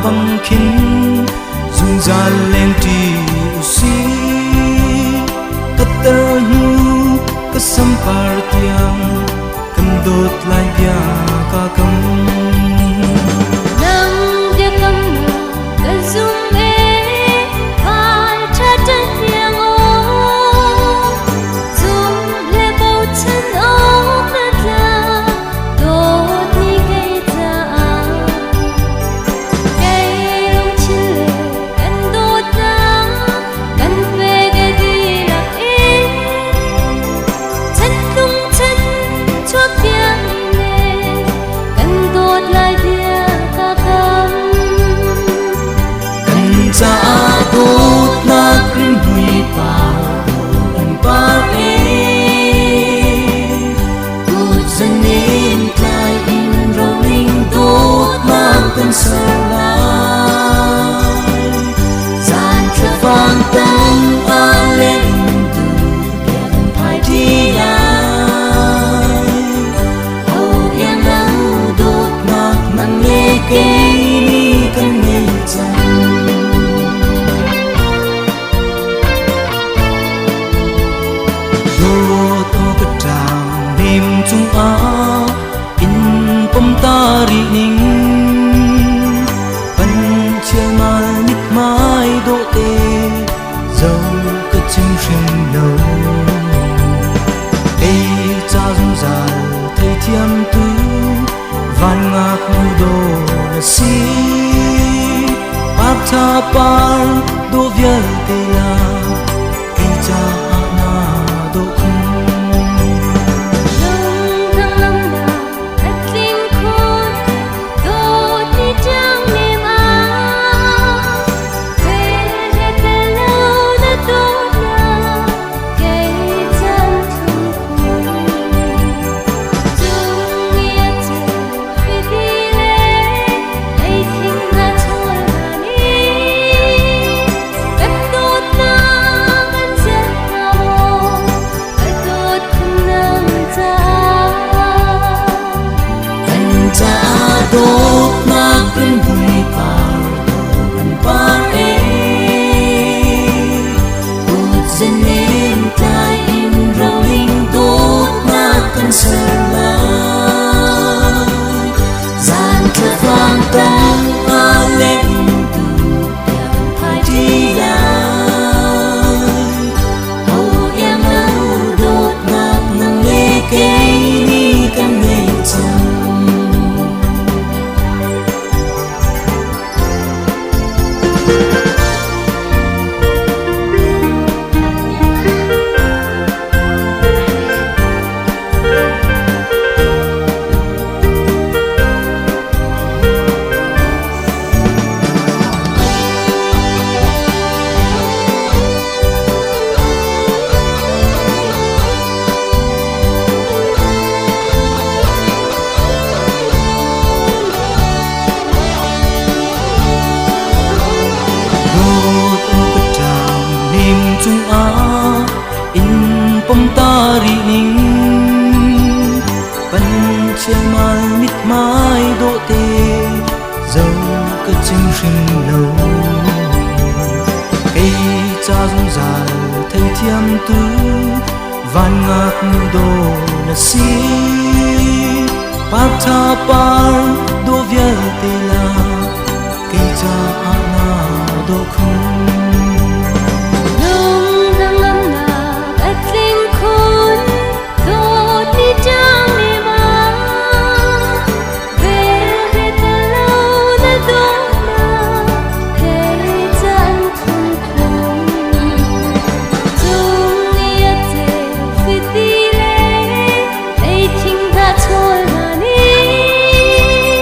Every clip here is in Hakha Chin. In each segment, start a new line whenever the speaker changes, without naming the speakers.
bang khin zungzal lengṭi usih. Ka tar hnu ka sampar tiang kan dawt lai bia ka kam.
Nang biakam na ka zum e van ṭha ṭan tiang aw zum le bochan awk na tla dawt ni kei caah kei lungthin le kan dawtnak kan pek e dihlak in chan tung chan chuak tiang in e kan dawt lai bia ka kam.
Kan caah dawtnak rimhmui par an par e Kut in tlai in roling dawtnak kan ser lai. Zan thlafang tang a len tu bia kan phai ṭi lai. Ho iang lo dawtnak nang le kei nih kan ngei cang. Dawt aw ka ṭang nem cungah in pom ta rih ning. Pan chialmal mithmai dawhte zo ka chim hrim lo. Kei ca zungzal theithiam tu van ngaknu dawh na si. Par tha par dawh vialte la kei caah na dawh khun.
Lungdang lamnak a tling khun dawt ni ṭiang nem ah Ve tel lo na dawtnak kei chan thung khun. Cung i a ceu fidi le leithing na chawl hna nih kan dawtnak an zelh hna maw ka dawt khun nang caah.
Kan caah dawtnak rimhmui par dawh an par e. Kut zenem tlai in roling dawtnak kan ser lai. Zan thlafang tang a leng tu bia kan phai ṭi lai. Ho iang lo dawtnak nang le kei nih kan ngei cang. Dawt aw ka ṭang nem cungah in pom ta rih ning. Pan chialmal mithmai dawhte zo ka chim hrim lo. Kei ca zungzal theithiam tu van ngaknu dawh na si. Par ṭha par dawh vialte la kei caah na dawh khun.
Lungdang lamnak a tling khun dawt ni ṭiang nem ah vel he tel lo na dawtnak kei caan thun khun. Cung i a ceu fidi le leithing hna chawl hna nih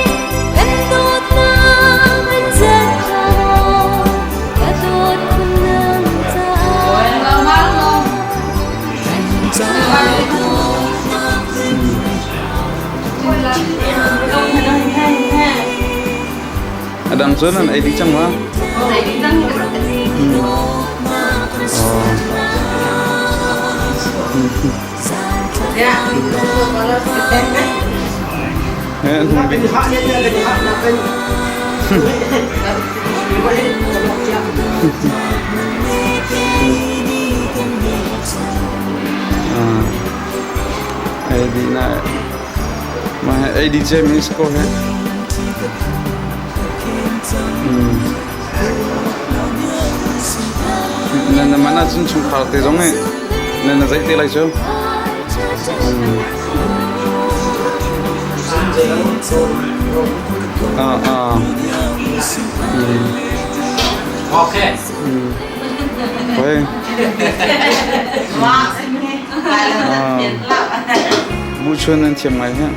kan dawtnak an zelh hna maw ka dawt khun nang caah.
Kan caah dawtnak
A dang cu nan ei dih cang ma? Ei dih na mah ei dih cia mi si ko he. Na na man ahcun chungkhar te zong nih na na zeih te lai cu. Ah ah.
Okay.
Hoi. Buchun nan thiam ngai he.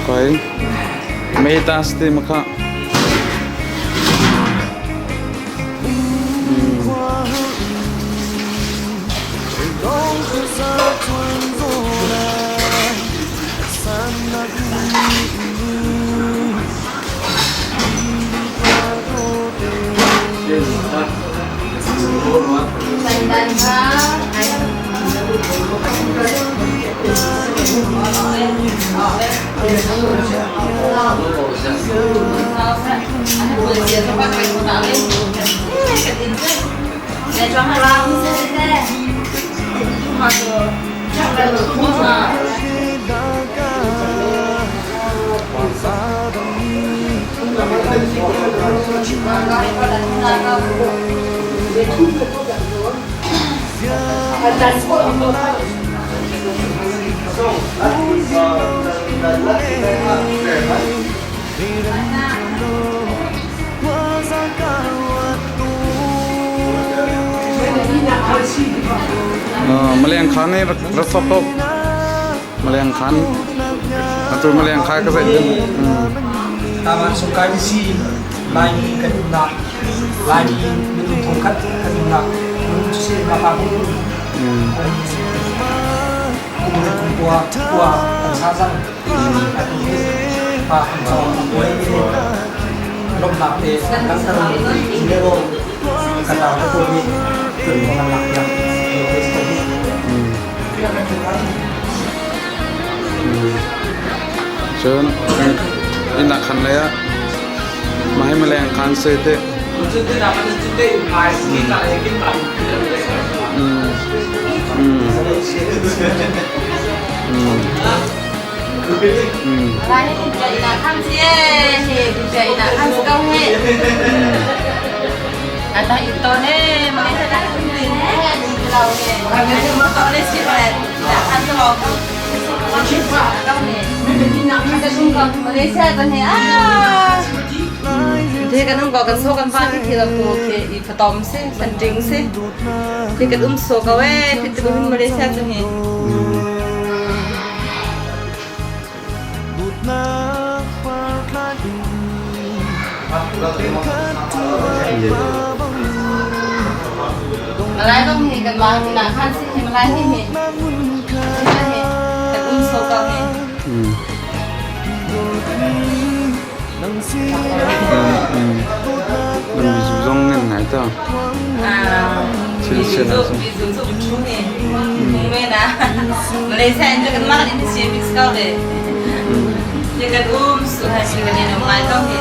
Hoi. Mei tas te makha. Maleng khan ni rak sok ko. Maleng khan. Atu maleng khan ka zai.
Taman sungkai si Laimi kan umnak Laimi minung thongkhat kan umnak cu si ma pa kum le kum kua kua kan sa cang atu hi pa kan cawng puai lawmhnak te langhter le rawl kan nau le pawl nih tun kan lak piak
Cun inn ah khan lei ah mah hi maleng khan se te.
Thế kan um ko kan so kan va thi lo tu khi i phatom si san ting si khi kan um so ko e khi tu hin Malaysia chu hi. Malai dong hi kan ma na khan si hi malai hi hi hi kan um so ko hi.
Lam bizu zong ngan ngai ta. Thil sian ah cun.
Bizu cu thu ni. Me na. Malaysia in kan mah in si mix ko le. Ye kan um su ha si kan in mai ko hi.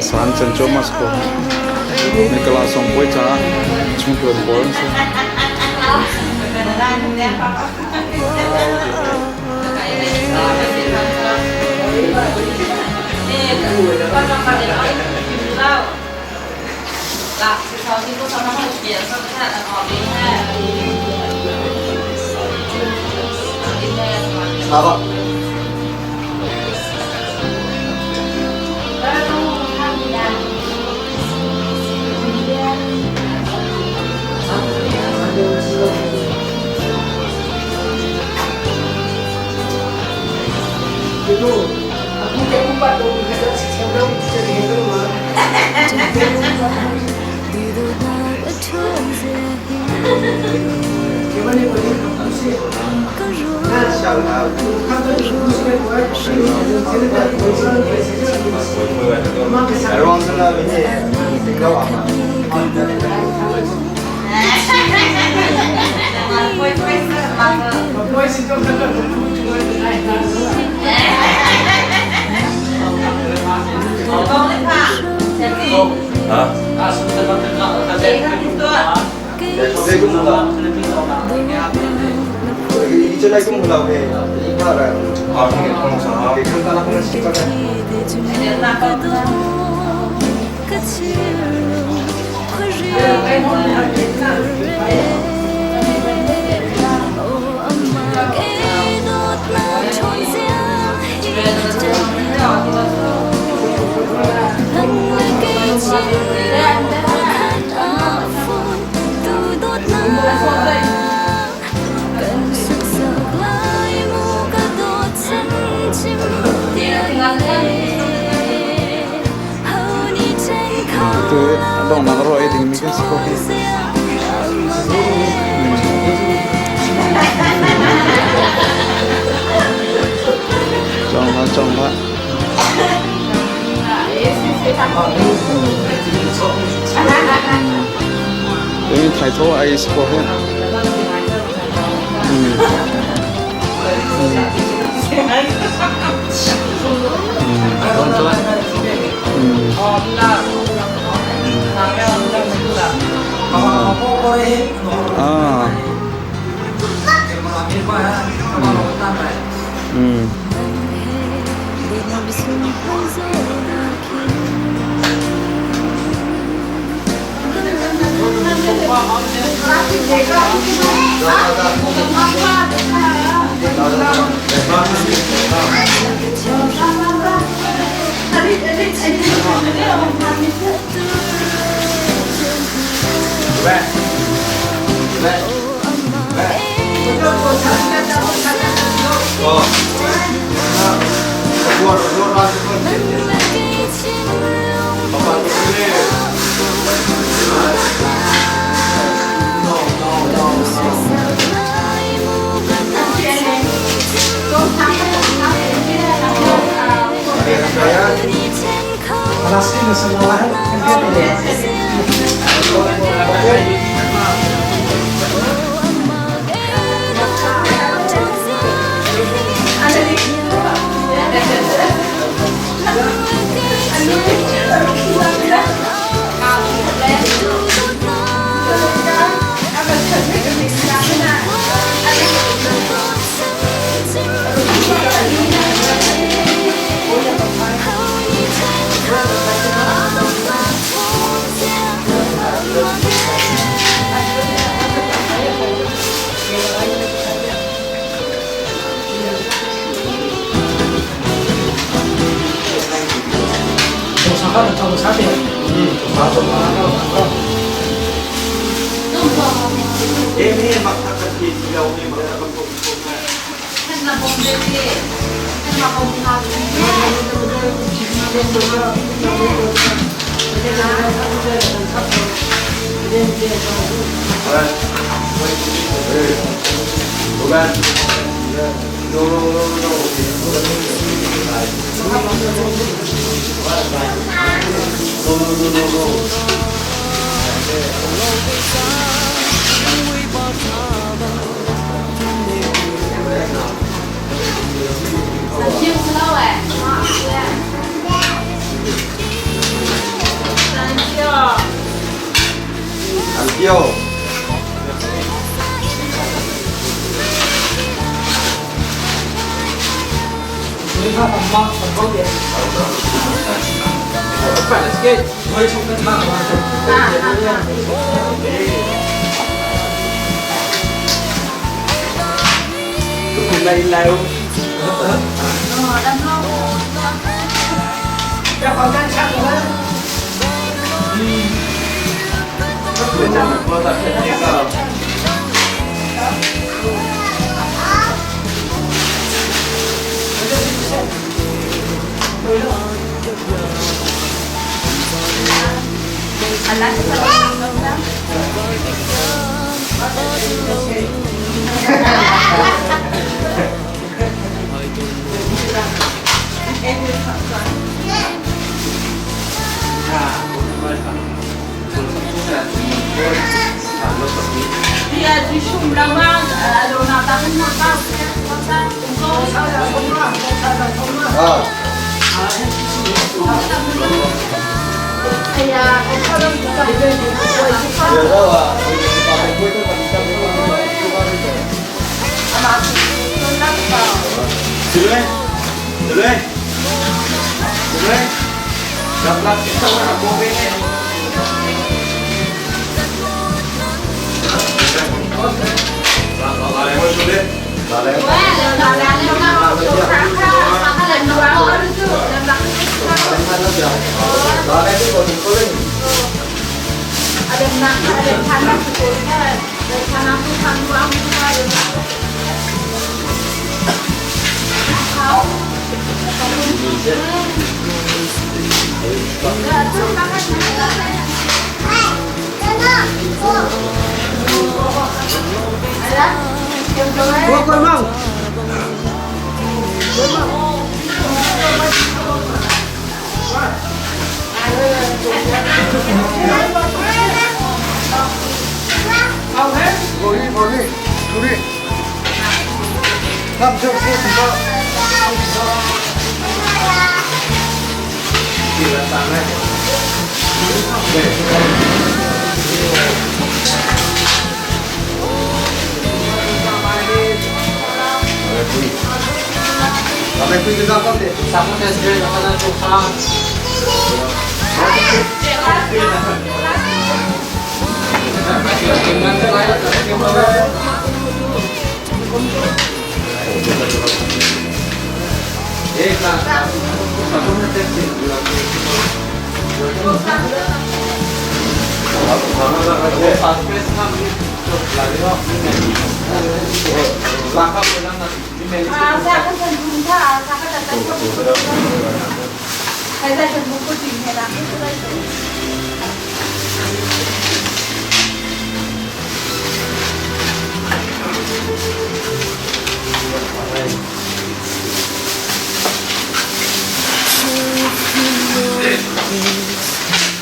San Chan cu mas ko. Nikala song poi ca chungtuan pawl an si. Tu donghnak ruah ei dingmi kan si ko hi. Cong hlah, cong hlah. Yung thaitho ai si ko hi. Ah.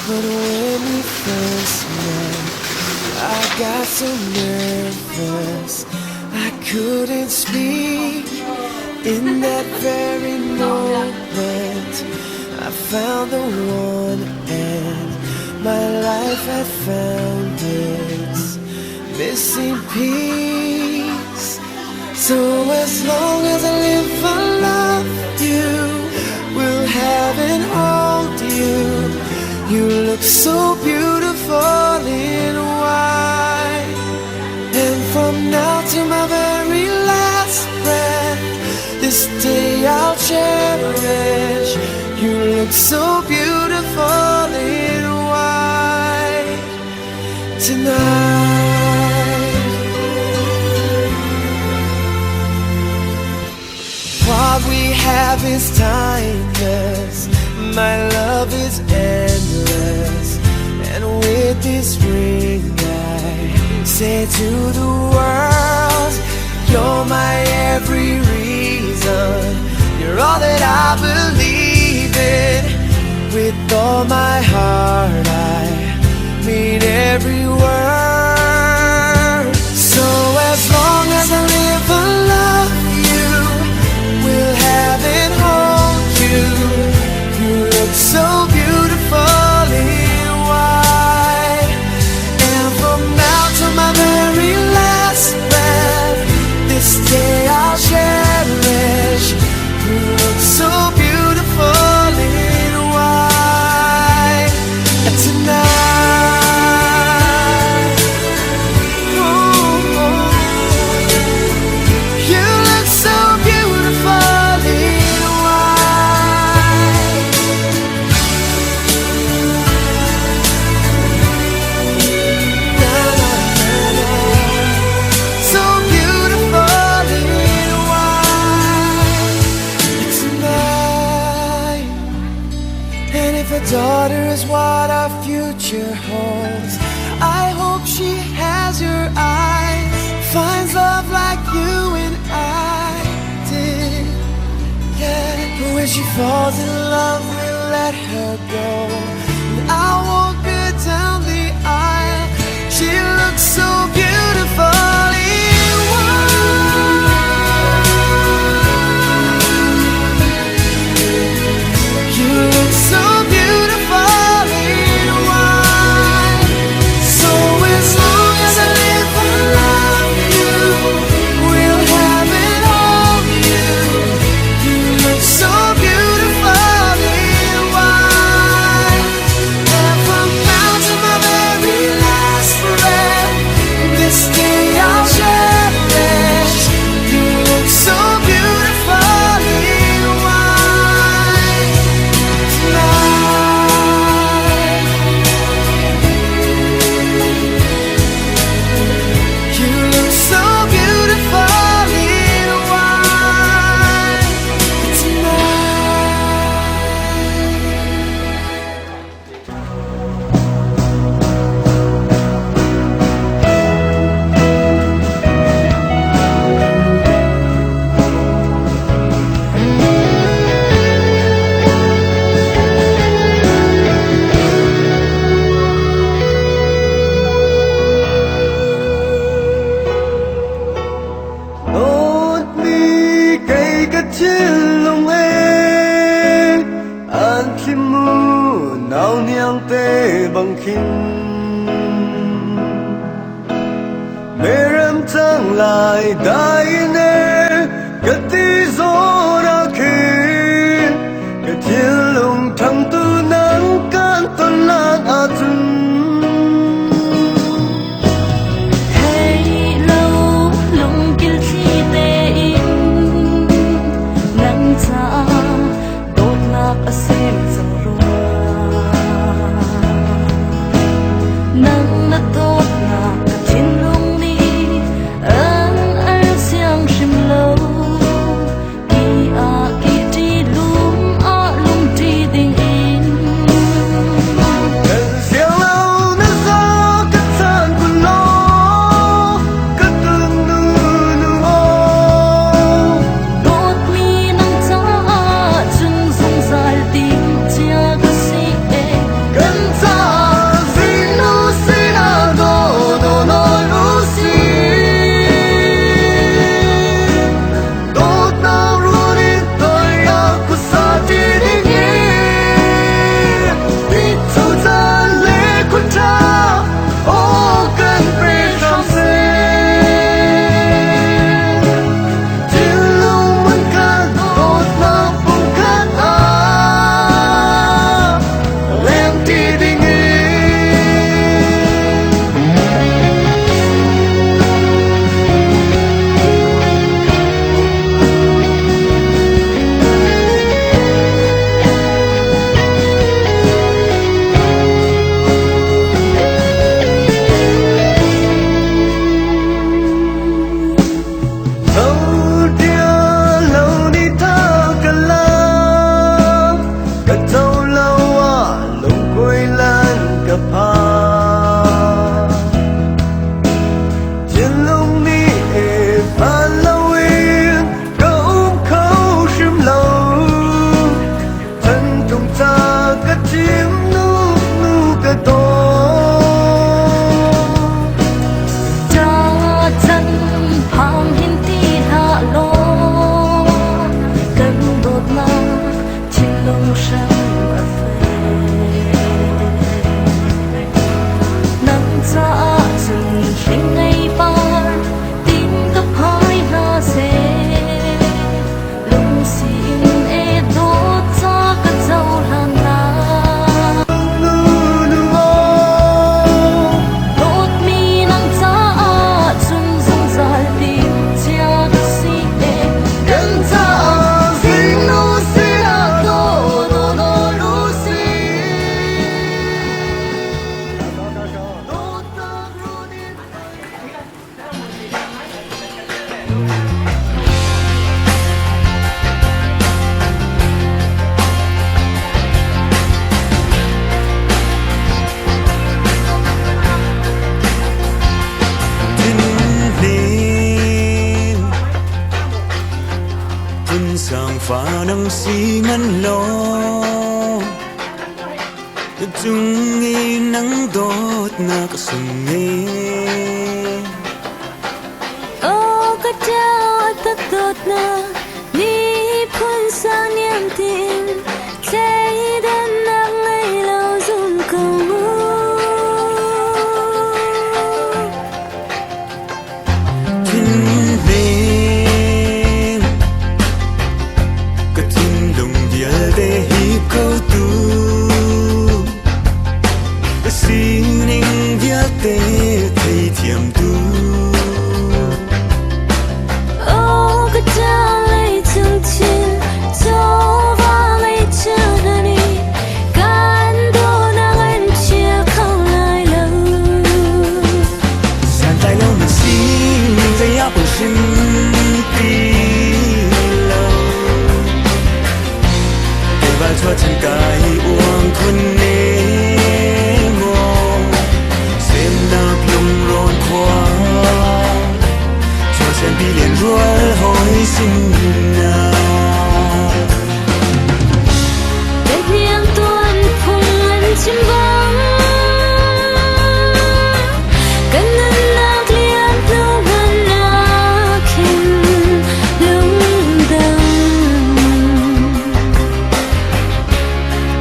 But when we first met, I got so nervous I couldn't speak. In that very moment, I found the one, and my life had found its missing piece. So as long as I live, I love you. Will have and hold you. You look so beautiful in white. And from now to my very last breath, this day I'll cherish. You look so beautiful in white tonight. What we have is timeless. My love is endless. And with this ring, I say to the world, You're my every reason. You're all that I believe in. With all my heart, I mean every word. So as long as I live, I love you. Will have and hold you. You look so beautiful in white. And from now to my very last breath, this day I'll cherish. You look so beautiful in white tonight. Ooh, you look so beautiful in white. a daughter is what our future holds. I hope she has your eyes, finds love like you and I did. Yeah, but when she falls in love, we'll let her go. And I'll walk her down the aisle. She looks so beautiful in white. You look so beautiful in white. So as long as I live, I love you. We'll have it all, you. You look so beautiful in white. And from now to my very last breath, this day I'll cherish. You look so beautiful in white tonight. You look so beautiful in white tonight.
Dawtmi kei ka thinlung he an thlim mu nau niang te bang khin Merem cang lai dai ne ka ti zawn ah khin ka thinlung thang tu nang kan ton lan ahcun.
Thei lo lungkil thli tein nan caah dawtnak a sem cang rua. Nang na dawtnak ka thinlung nih an al siang hrim lo. Ki ah ki ṭi lum ah lum ṭi ding in.
Kan siang lo na za ka chan kun law ka tun nu nu aw.
Dawtmi nang caah cun zungzal ding.
fa nang si man law Ka cung i nang dawtnak a sung e.
Aw ka ṭa tak dawtnak miphun sang niam tiin thleidannak ngei lo zum ko mu.
Thinhming ka thinlung vialte hi ko tu ka sining vialte theithiam tu.
Aw ka ṭa leicung thil chawva ngeihcia hna nih kan dawhnak an chia kho lai lo.
Santlai lo na sining zei ah poi hrim ti lo Kei chua chan kai uang khun ne maw Semnak lungrawn khua Chua sen pi len rual hoi sin na.
Hniang tuan phung an chim bang kan nunnak liam hnu hmanh ah khin lungdang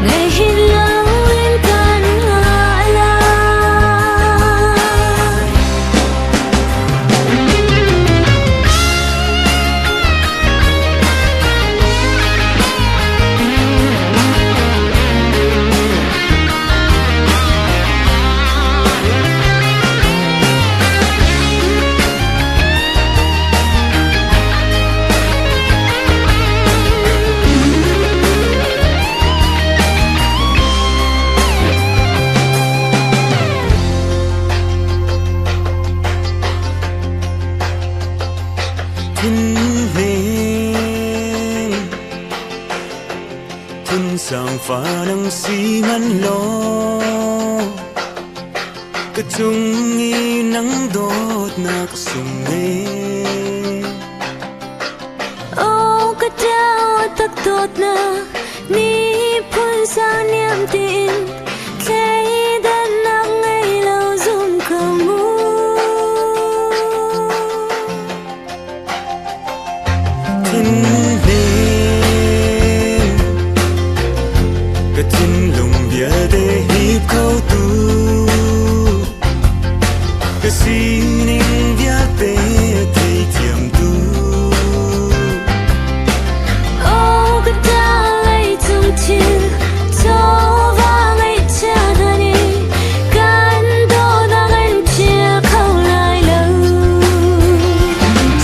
ngei hin loin kan ngah lai.
Thinhming Thun sang fa nang si man law Ka cung i nang dawtnak sung e.
Aw ka ṭa tak dawtnak miphun sang niam tiin thleidannak ngei lo zum ko mu.
Thinhming ka thinlung vialte hip kho tu ka sining vialte theithiam tu.
Aw ka ṭa leicung thil chawva ngeihcia hna nih kan dawtnak an chia kho lai lo.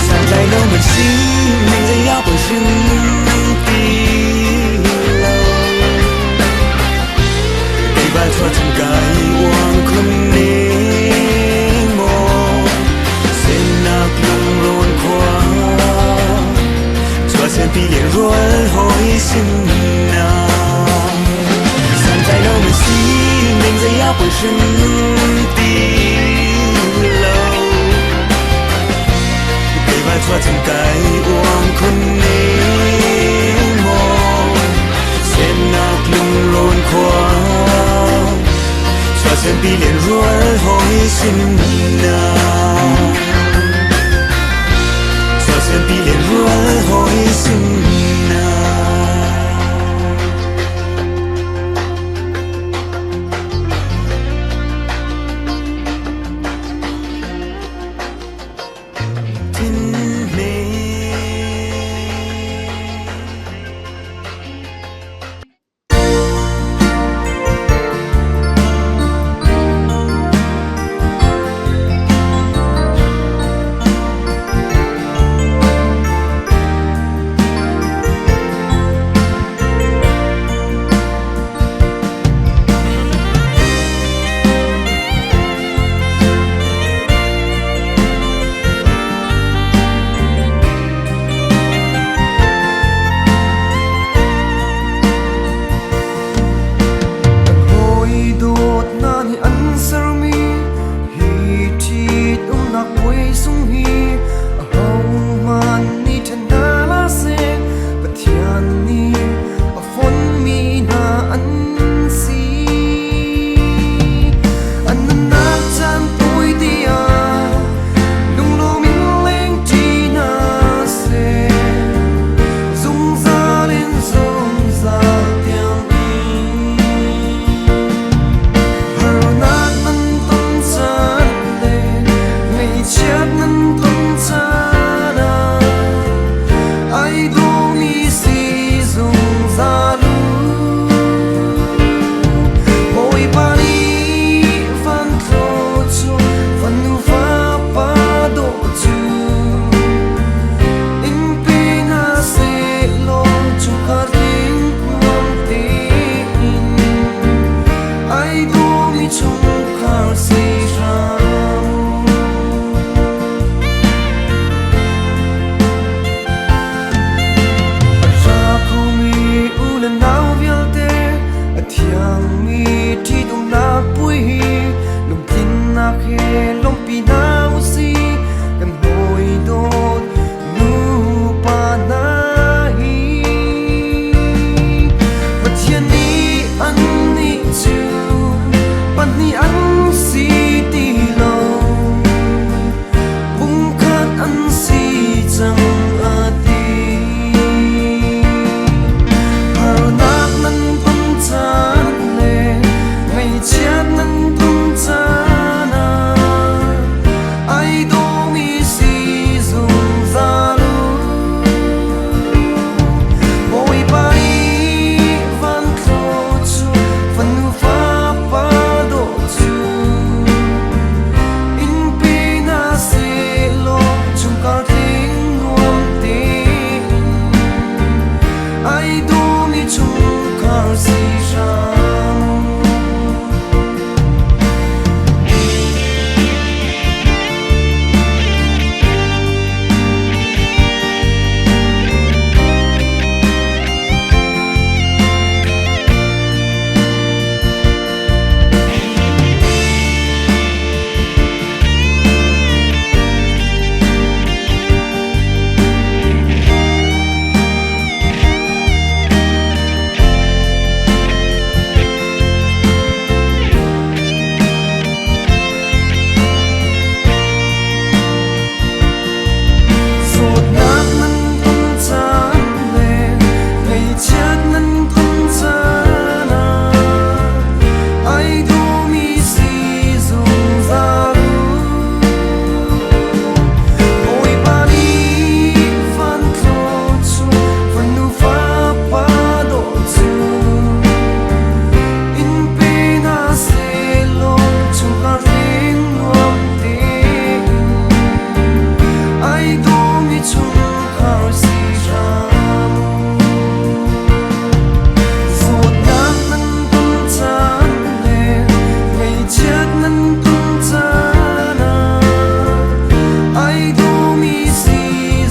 Santlai lo man sining zei ah poi hrim ti lo Kei bal chua chan kai uang khun ne maw Semnak lungrawn khua Chua sen pi len rual hoi sin na Santlai lo man sining zei ah poi hrim ti lo Kei bal chua chan kai uang khun ne maw Semnak lungrawn khua Chua sen pi len rual hoi sin na Chua sen pi len rual hoi sin na. Thinhming.
Annih cu pahnih an si ti lo, pumkhat an si cang a ti. Harnak nan ton caan le ngaihchiat nan ton caan ah ai dawmi si zungzal u. Bawipa nih van thlaw cu fanu fapa dawh cu in pe hna sehlaw chungkhar tling nuam tein ai dawmi chungkhar si hram u. Zawtnak nan ton caan le ngaihchiat nan ton caan ah ai dawmi si zungzal u. Bawipa nih van thlaw cu fanu fapa dawh cu in pe hna sehlaw chungkhar tling nuam tein ai dawmi chungkhar si hram u. Zawtnak nan ton caan le ngaihchiat nan ton caan ah ai dawmi si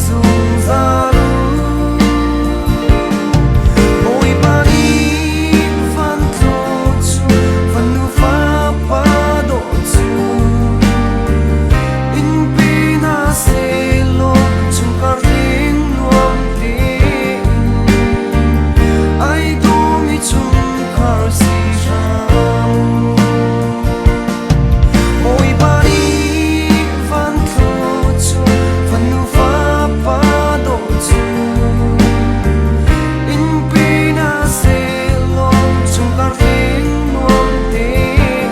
zungzal u. Bawipa nih van thlaw cu fanu fapa dawh cu in pe hna sehlaw chungkhar tling nuam tein ai dawmi chungkhar si hram u. Bawipa nih van thlaw cu fanu fapa dawh cu in pe hna sehlaw chungkhar tling nuam tein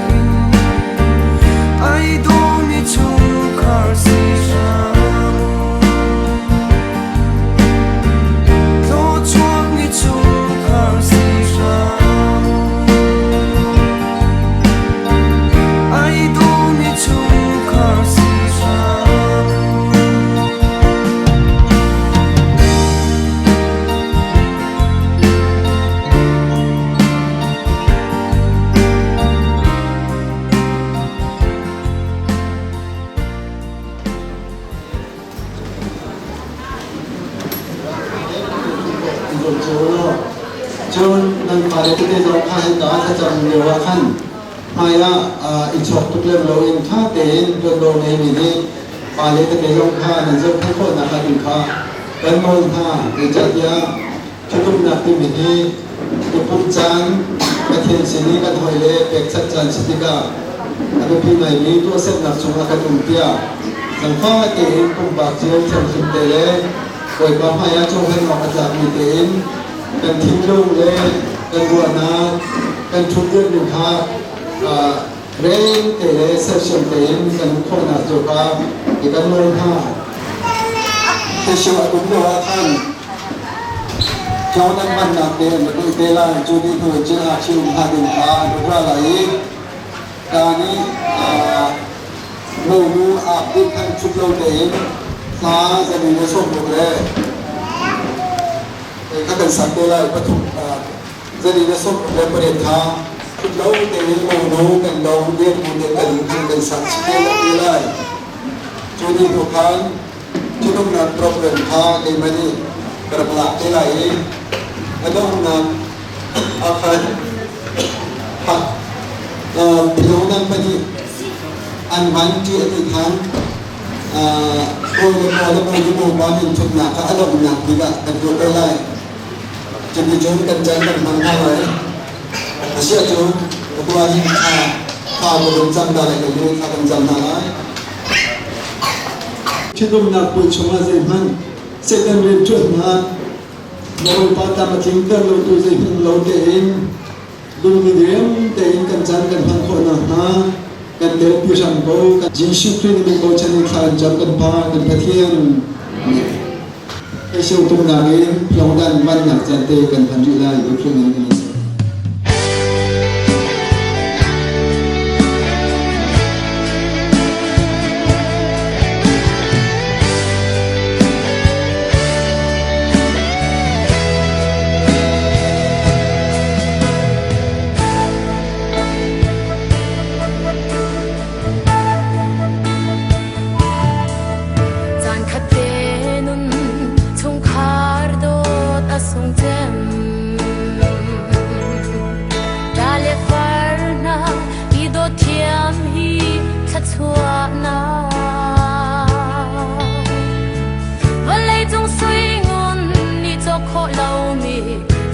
ai dawmi chungkhar si hram u. Thluachuakmi chungkhar si hram u. Ai dawmi chungkhar si hram u.
Cun nan fale tete zong kha hika thlacam lio ah khan hmai ah i chawk tuk lem loin ṭha tein ṭuanvo ngeimi nih pale tete zong kha nan zohkhenh khawh nakhnga ding kha kan nawl hna. Zeicahtiah ṭhitumnak timi hi i pumh caan Pathian sin i kan hawile pekchanh caan si tikah a biapi ngaimi tuahsernak chungah kan um tiah zangfah tein pumpak cio thianghlim te le Bawipa hmaiah cohlan awk a tlakmi tein kan thinlung le kan ruahnak kan ṭhutdirhning kha reng te le sersiam tein kan um khawhnak cu kha i kan nawl hna. Thesio a tum lio ah khan Ṭo nan hmannak te an rak i te lai. Cu ni hnu cun aa ṭhium hnga ding kha an rak ra lai i ka nih monu aa put khan ṭhut lo tein hla zali le 60 le kha kan sak te lai pathum 128 kha ṭhut lo tein monu kan lo dir bu te kan cun kan sak chih te lai. Cu ni hnu khan ṭhitumnak program kha keimah nih ka rak lak te lai i a donghnak ah khan philhlonak pahnih an hman ṭi a ti khan kawl le maw le maw le maw pa min thutnak kha a donghnak bik ah kan tuah te lai. Cuticun kan caan kan hmang hna lai. Asiah cun atu ah hin thla thla ka vun cam ta lai ka nu thla kan cam hna lai. Ṭhitumnak puai chungah zeihmanh Satan rianṭuannak na hawipa tam a tlingter lotu zeihmanh lo tein lungdiriam tein kan caan kan hman khawh nakhnga kan telpi hram ko. Jesuh Khrih na min bochan in thla kan cam kan Pa kan Pathian. Hei tumnak in Pyongdan vannak caan te kan hman rih lai Ukraine in kan
Caankhat te nun chungkhar dawt a sung cem. Ṭa le far hna i dawt thiam hi thluachuahnak. Vawlei cung sui ngun nih cawk khawh lomi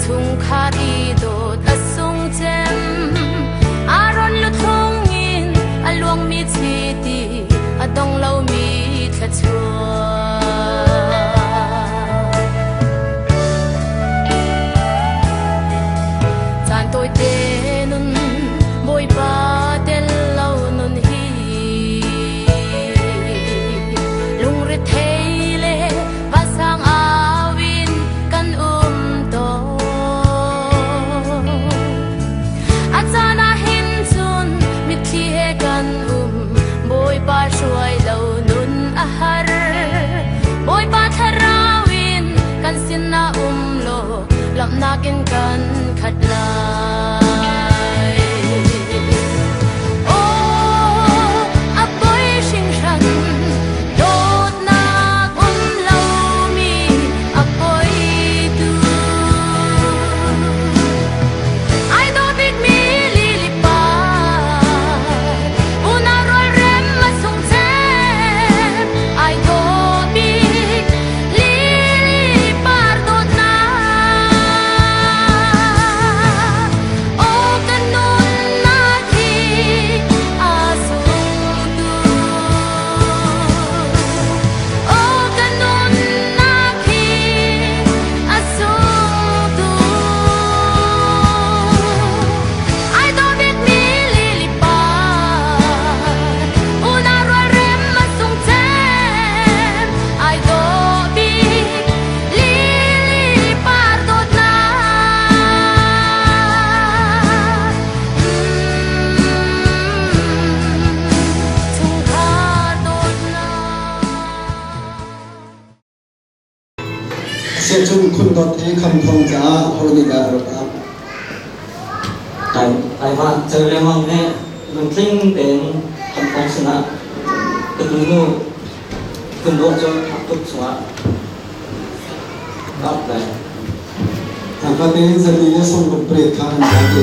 chungkhar i dawt a sung cem. Aaron luthlung in a luangmi chiti a dong lomi thluachuah. Caan tawite nun Bawipa tel lo nun hi Lungrethei le vansang au in kan um tawn. A caan ah hin cun mitthli he kan um, Bawipa hruai lo nun a har. Bawipa thlarau in kan sinah um law, lawmhnak in kan khat lai. Aw, a poi hringhran, dawtnak um lomi a poi tu. Ai dawh bikmi lili par, unau rualrem a sung cem. Ai dawh bik lili par dawtnak. Aw kan nunnak hi a sung tu. Aw kan nunnak hi a sung tu. Ai dawh bikmi lili par, unau rualrem a sung cem. Ai dawh bik lili par dawtnak. Chungkhar dawtnak.
Siacun khundawt hi khamthong caah ho nih dah a rak ap?
Taiva ceu lengmang nih lungtling tein khamthong sinah ka tunu khundawt cu a tuk chungah ka ap lai.
Fatin zali le sawmruk pariat kha an ta te.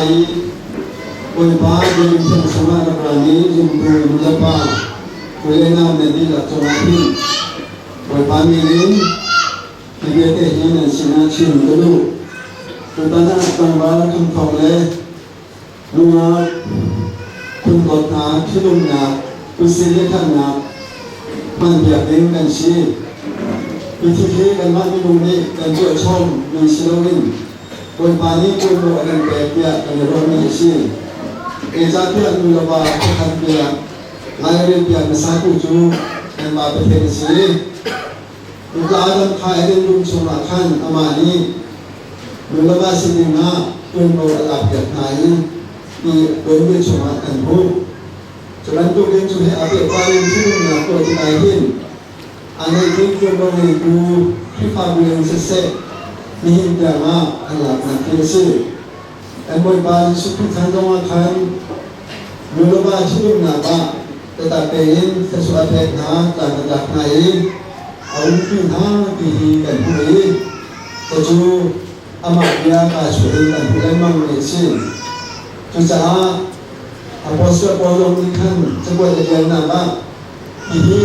lai i Bawipa biakinn thiang chungah rak rami zumtu nulepa u le nau nan dihlak cungah hin Bawipa min in hi vialte hi nan sinah chim ka duh. Tutan ah tlangval khamthawng le nungak phundawt hna ṭhitumnak kutsi le thannak hmanpiak ding kan si. Hi thil hi kanmah minung nih kan tuah chom mi si loin Bawipa nih ṭuanvo a kan pek tiah kan i ruahmi a si. Zeicahtiah nu le va pakhat piak, lairel piak hmasatu cu kanmah Pathian a si. Cuka Adam kha Eden dum chungah khan amah nih nu le va sining ah ṭuanvo a lakpiak hna i ti tuanbia chungah kan hmuh. Cu bantukin cu he aa pehtlai in thinlungnak tuah tikah hin aa neihmi ṭuanvo ngeitu Khrihfabu in siseh nihin tiangah an laknak hi a si. Kan Bawipa Jesuh Khrih chan zongah khan nu le va ṭhitumnak ah biatak tein thluachuah a pek hna, tlang a tlak hna i a umpi hna ti hi kan hmuh i cucu amah bia kaa chuah in kan hmuh lengmang mi a si. Cucaah Apostle Paul zong nih khan cakuat a ṭialnak ah hihi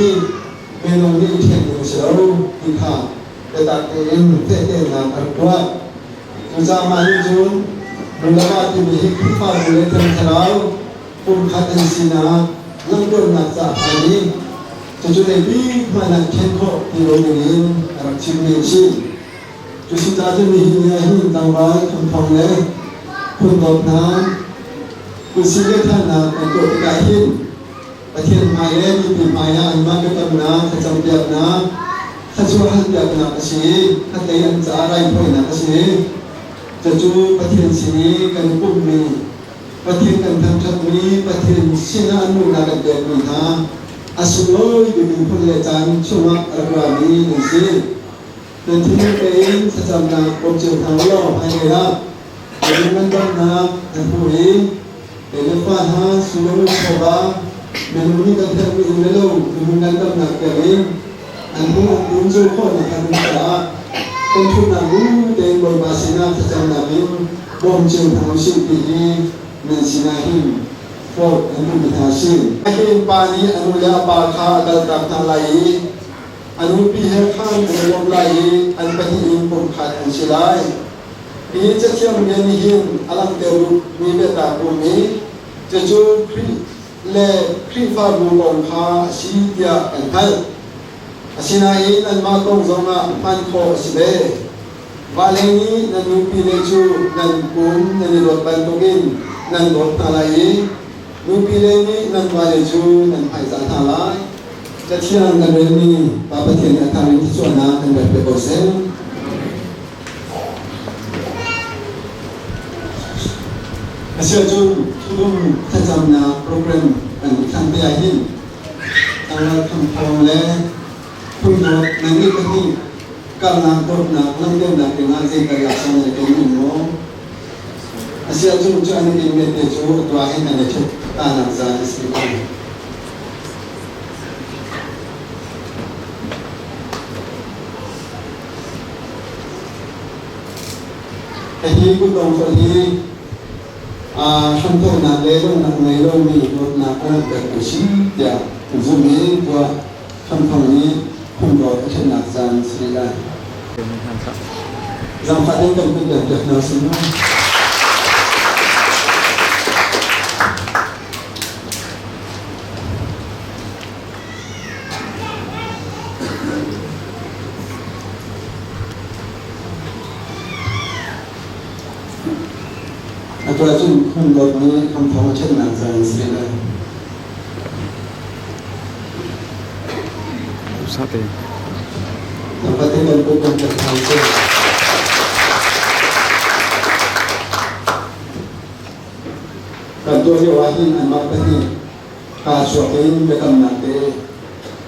minung nih i ṭhen ding a si lo ti kha biatak tein fehternak a rak tuah. Cucaah mah nih cun nu le va timi hi Khrihfabu le Thiang Thlarau pumkhat an sinak langhternak caah a i cucu zeiti hmanh ah ṭhen khawh ti lo dingin a rak chimmi a si. Cusicaah cun nihin ni ah hin tlangval khamthawng le phundawt hna kutsi le thannak kan tuah tikah hin Pathian hmai le mipi hmai ah anmah biakamnak, thlacampiaknak, thluachuah halpiaknak a si i khatlei an caah raithawinak a si. Cucu Pathian sin i kan i pummi, Pathian kan thangṭhatmi, Pathian sinah an nunnak kan pekmi hna a sunglawi bik in hmun le caan chungah a rak rami nan si. Nan thinlung tein thlacamnak bawm cio hna u law hmailei ah Minung ngandamnak an hmu i kei le fa hna sullam chawva minung nih kan herhmi in le lo minung ngandamnak tiangin an hmuh an um zul khawhnak a ding caah kan ṭhutnak bu tein Bawipa sinah thlacamnak in bawm cio hna usih ti hi nan sinah hin forh an duhmi hna a si. Hin pa nih a nu le a pa kha a kaltak hna lai i a nupi he khan an i lawm lai i an pahnih in pumkhat an si lai. Hi cathiang bia nih hin a langhter duhmi biatak um i cucu Khrih le Khrihfabu kong kha a si tiah kan hngalh. Asinain anmah kong zongah hman khawh a si ve. Vale nih nan nupile cu nan pum nan i dawt bantukin nan dawt hna lai i nupile nih nan vale cu nan hmaizah hna lai. Cathiang kan relmi Pa Pathian nih a thar in thluachuahnak kan pek ve ko seh. Asiahcun thudum thlacamnak program kan thlan te ahhin tlangval khamthawng le phundawt nan nih pahnih karnak dawtnak lamdeuhnak dingah zeital laksawng nan i ken um maw? Asiahcun cu an i ken te cu atu ahhin nan i ṭhut tanak zaan a si ko. Hihi kutdong holh hi hramthawknak le donghnak ngei lomi dawtnak a langhtertu si tiah kan zumh i tuah hramthawk nih phungdawt a ṭhatnak caan si lai. Zaangfah ding kan kut piak hna usih mu. Atu ahcun phungdawt nih khamthawng a ṭhennak caan a si lai.
Sate.
Napate kan put kan kan thang cu. Kan tuah lio ah hin anmah pahnih kaa chuak in biakamnak te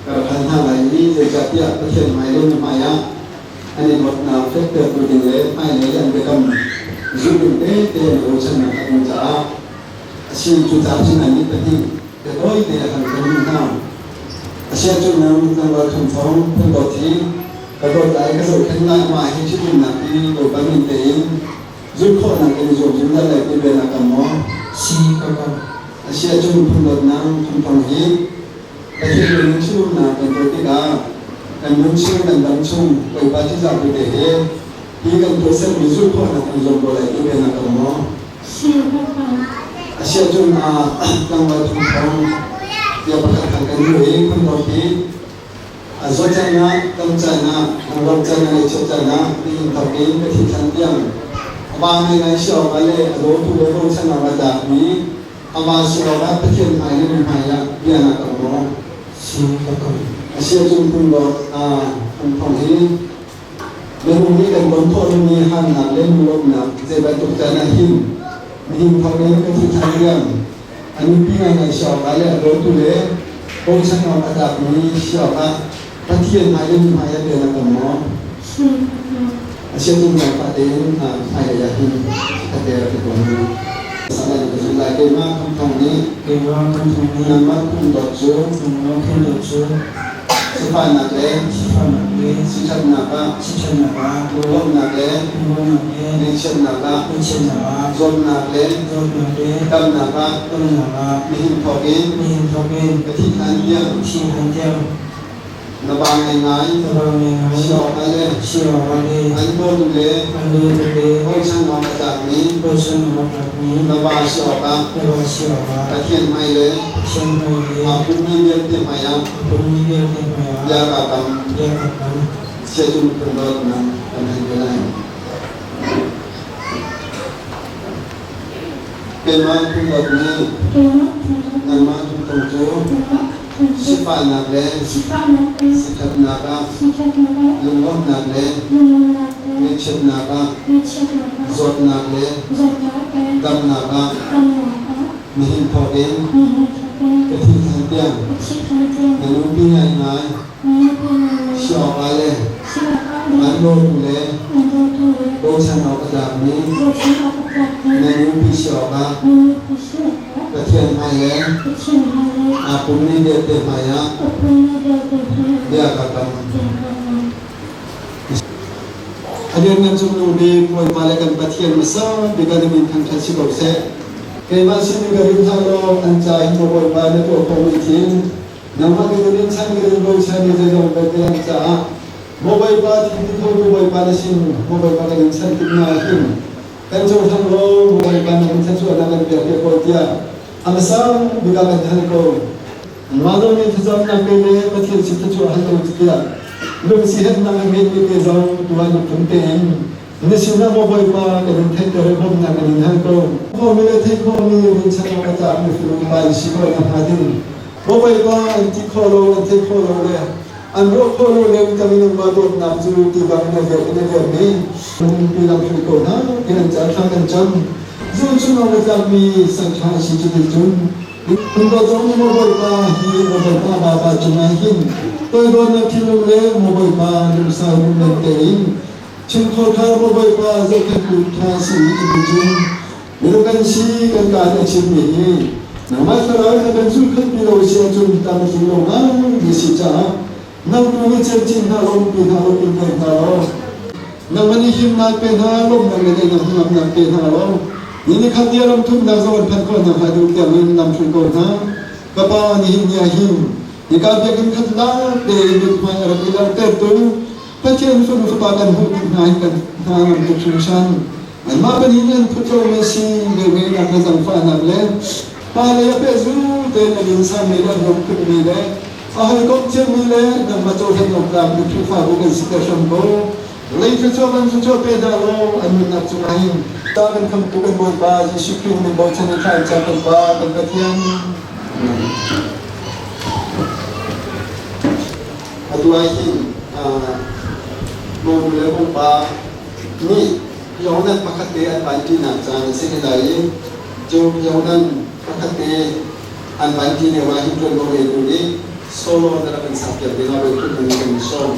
ka rak hal hna lai i zeicahtiah Pathian hmai le na hmaiah an i dawtnak fektertu ding le hmailei an biakam zulh ding tete an i bochannak a um caah a si. Cucaah cun annih pahnih biatawi te a hal kan duh hna. Asiahcun nang tlangval khamthawng phun dawt hi ka dawt lai, ka zohkhenh lai, amah hi ṭhitumnak hi Bawipa min tein. Zulh khawhnak kan i zuam zungzal lai ti bia na kam maw?
Si ka kam.
A si ahcun phundawtnak phunthong hi Pathian minung chimnak kan tuah tikah kan nun chung kan dam chung Bawipa tihzah bu te he hi kan tuahsermi zulh khawhnak kan zuam ko lai ti bia na kam maw?
Si ka kam.
A si ahcun tlangval phunthong bia pakhat kha kan duh i phundawt hi a zawt caan ah, dam caan ah, ram caan ah le chiat caan ah nihin thawk in ka thih hlan tiang a va ngaingai si awkah le a dawtu le bochan awk a tlakmi a va si awkah Pathian hmai le mi hmai ah bia na kam maw?
Si ka kam.
A si ahcun phundawt phungthong hi minung nih kan ton khawh lomi harnak le lunglawmhnak zei bantuk caan ah hin nihin thawk in ka thih hlan tiang a nupi ngaingai si awkah le a dawtu le bochan awk a tlakmi si awkah Pathian hmai le mi hmai ah bia na kam maw? A si ahcun zaangfah tein hmailei ah hin chikkhat te rak i tuan u. Salai ka zulh lai. Keimah Kham Thawng nih
Keimah Kham Thawng nih
nangmah phung dawt cu
nangmah phung dawt cu
sifahnak le
sifahnak le
siṭhatnak ah
siṭhatnak ah
lunglawmhnak le
lunglawmhnak le
ngaihchiatnak ah
ngaihchiatnak ah
zawtnak le
zawtnak le
damnak ah
damnak ah
nihin thawk in
nihin thawk in
ka thih hlan tiang
thih hlan tiang
na ba ngaingai
na ba ngaingai
si awkah le
si awkah le
an dawtu le
an dawtu le
bochan awk a tlakmi
bochan awk a tlakmi
na va si awkah
na va si awkah
Pathian hmai le
Pathian hmai le
aa pummi vialte hmai ah
aa pummi vialte hmai ah
bia kaa kam.
Bia kaa kam.
Chiahcun phun dawtnak kan hal te lai. Keimah phun dawt nih nangmah thungthung cu sifahnak le siṭhatnak ah lunglawmhnak le ngaihchiatnak ah zawtnak le damnak ah nihin thawk in ka thih hlan tiang na nupi ngaingai si awkah le an dawtu le bochan awk a tlakmi na nupi si awkah Pathian hmai le aa pummi vialte hmaiah bia ka kam. A lianngan cungnung bik Bawipa le kan Pathian hmasa bik ah na min thangṭhat si ko seh. Keimah sin in ka rin hna law an ca hin maw Bawipa na tuah khawhmi thil, nangmah kan in chan kan in bochan i zeizong vialte an caah maw Bawipa thil ti khotu Bawipa na sin maw Bawipa kan in chanh tik hna ah hin kan cohlang law maw Bawipa na kan thluachuahnak kan pek piak ko tiah a hmasa bik ah kan hal ko. Mah zong nih thlacamnak pe le Pathian sin thluachuah hal ko tiah lungsiherhnak a ngeimi te zong tuah lungthin tein na sinah maw Bawipa kan in theihter i bawmhnak kan in hal ko. Khawmi le theih khawhmi rinchanh awk a tlakmi fanu pa in si khawh nakhnga ding maw Bawipa an ti khawh lo an theih khawh lo le an ruah khawh lo le kan minung dawtnak cu ti bang in a velh in a velhmi lungpi lam hruai ko hna ti an caan thla kan cam. Zu chung a tlakmi sangthla a si cuticun Hika zong maw Bawipa hi maw Bawipa vapa cungah hin toidornak thinlung le maw Bawipa lungsau lunglen tein chungkhar kha maw Bawipa zohkhenhtu ṭha si i ti cun minung kan si kan kaa nih a chimmi hi nangmah thlarau in na kan zulkhanpi lo si ahcun tam a tling lo ngai mi si caah nang tu nih camcin hna law umpi hna law kilveng hna law nangmah nih himnak pe hna lawmhnak le daihnak hnangamnak pe hna law ni ni khat ni ram thumnak zong an phanh khawh nakhnga duh tiang in lam hruai ko hna. Ka pa, nihin ni ah hin hika biakinn khat lak tein mithmai a rak i langhtertu Pathian fanu fapa kan hmuh tik hna hin kan hna ngam tuk hringhran. Anmah pahnih nih an phut lomi a si, velngeihnak le zaangfahnak le hmailei a pehzul tein a linsami le a nuamphunmi le a hawikom thiammi le nangmah cohlan awk tlakmi Khrihfabu kan siter hram ko. Lei thluachuah kan thluachuah pe hna law an nunnak cungah hin ta kan khamtu kan Bawipa Jesuh Khrih min bochan in thla in cam kan Pa kan Pathian. Atu ah hin monu le mopa nih Yohanan pakhat te an vanṭinak caan a si lai i cu Yohanan pakhat te an vanṭi lio ah hin ṭuanvo ngeitu nih solo na rak kan sakpiak ding ah voikhat nan kan sawm.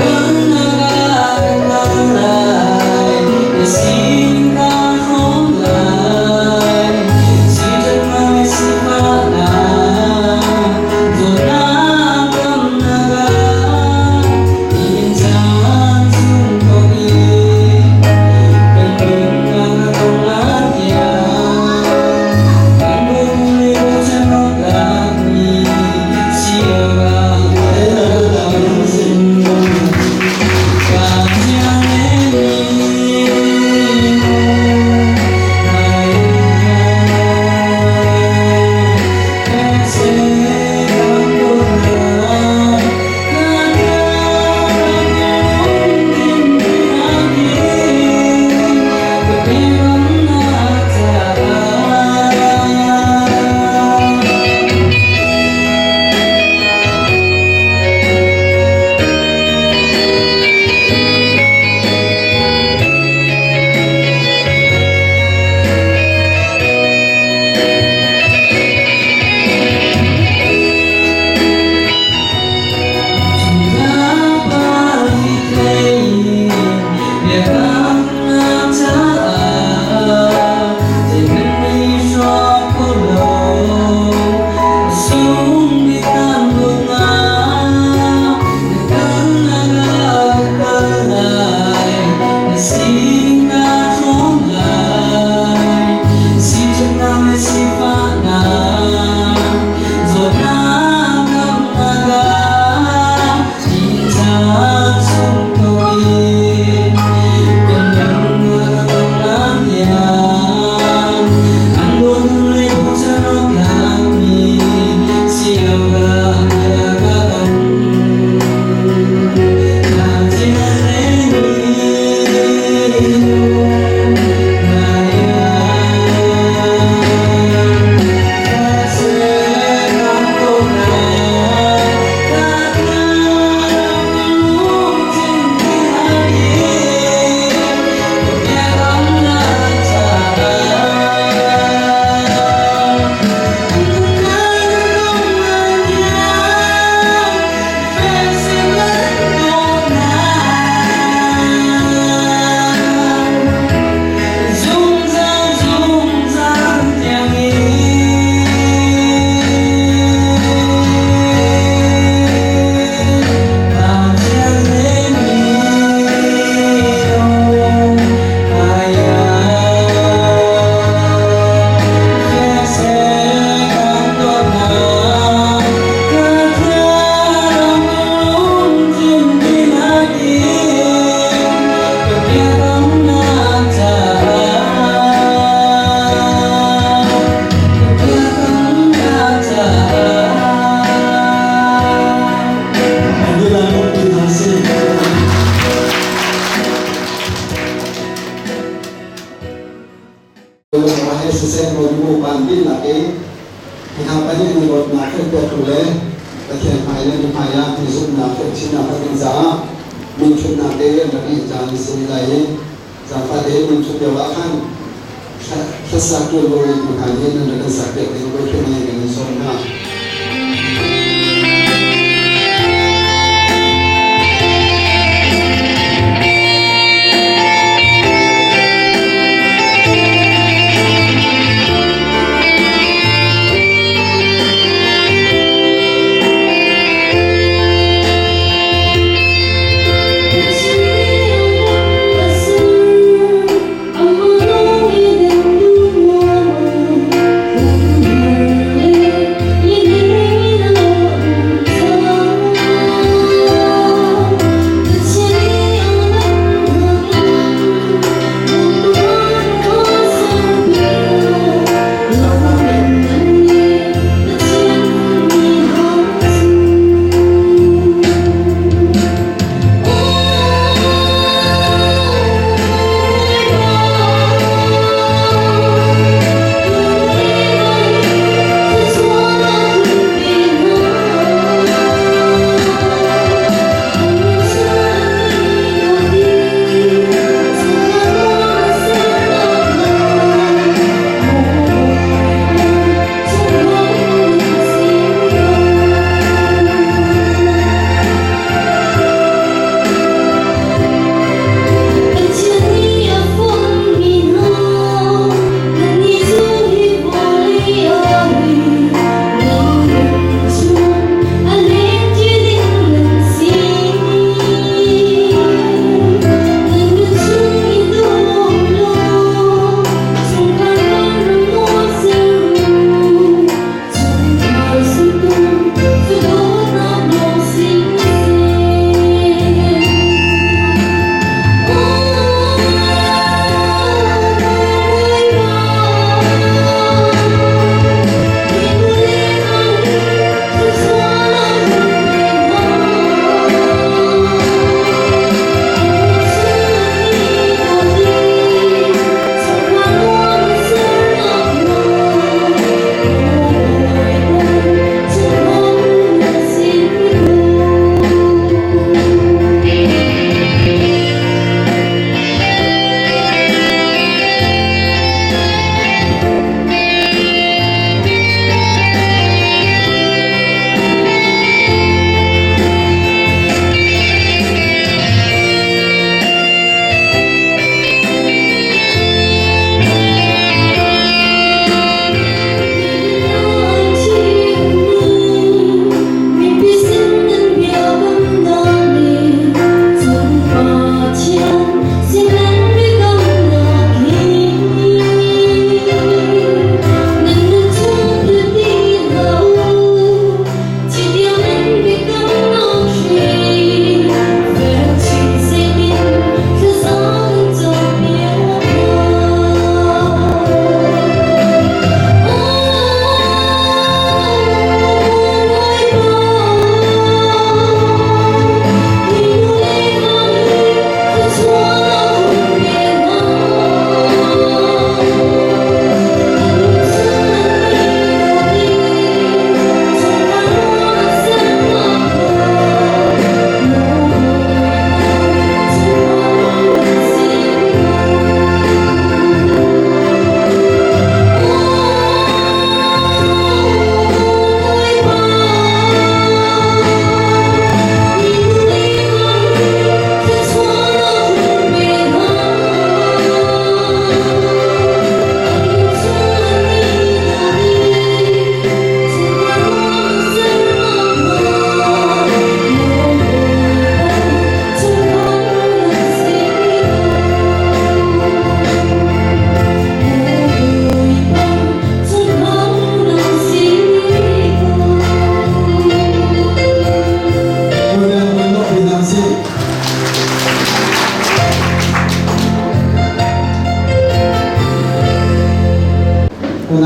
Among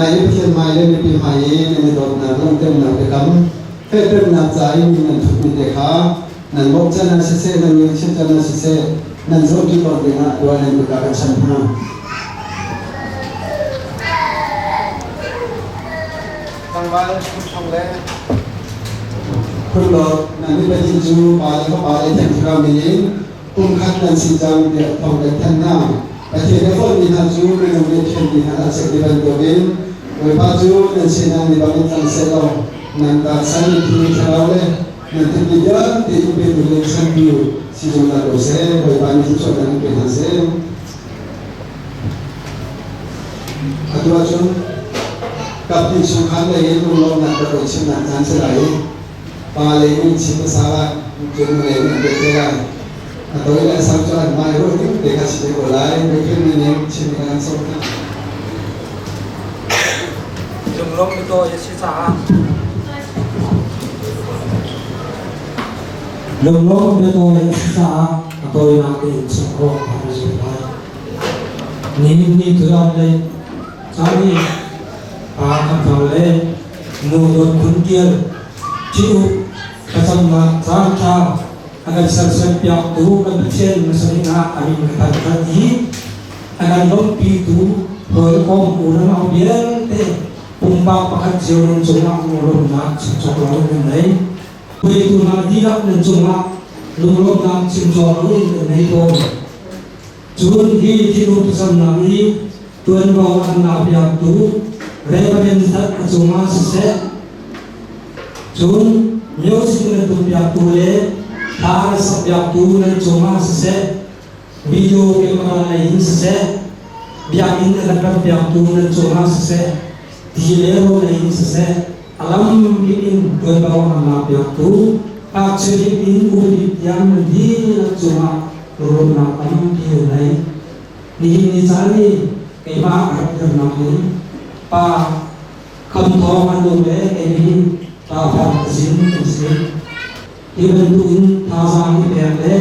Nai Pathian hmai le mipi hmai i nan i dawtnak langhternak biakam fehternak ca i min nan thutmi te kha nan bawmchan ah siseh, nan ngeihchiat can ah siseh, nan zohṭi tawn dingah tuah nan kut ah kan chanh hna. Tlangval phunthong le phunlawt nan nih pahnih cu pa le fapa le Thiang Thlarau min in pumkhat nan si cang tiah thawng kan thanh hna. Pathian a fawhmi hna cu minung nih ṭhenmi hna a chek ti bantukin Bawipa cu nan sinah ni bangin cang seh law nan taksa nan thinlung thlarau le nan thilri vialte in petu le chantu si zungzal ko seh. Bawipa nih thluachuahnak in pe hna seh. Atu ahcun kaphnih chungkhar lei in lunglawmhnak rak i chimnak caan si lai i pa lei nih chim hmasa lai, cun nu lei nih an pek te lai. A tawi le a sang cu anmah i ruah ding te kha si te ko lai. Biakinn ning chim in an sawm hna.
Lunglawm mi tawi a si caah Lunglawm biatawi a si caah a tawinak tein chim khawh a har zual lai. Nihin ni tuan lei caan i pa kan thang le nu dawt khun tial ṭih thlacamnak caan ṭha a kan sersiampiaktu kan Pathian hmasa ah a min ka thangṭhat i a kan lawmhpitu hawikom unau vialte pumpak pakhat cio nan cungah lunglawmhnak chim cawk lo in kan nei. Hruaitu hna dihlak nan cungah lunglawmhnak chim cawk lo in kan nei tawn. Cun hi thinlung thlacamnak i tuanvo an lakpiaktu Reverend That a cungah siseh, cun music nan tumpiaktu le hla an sakpiaktu nan cungah siseh, video camera lei in siseh, biakinn a kan rampiaktu nan cungah siseh, ti le rawl lei in siseh, a lam kip in tuanvo an lakpiaktu ngakchia bik in upa bik tiang nan dihlak cungah ruahnak tampi nan nei. Nihin ni caan i keimah a rak dirnak in pa kham thawng an um le kei nih pa fang ka zin kan si. Hi bantukin thazaang i pek le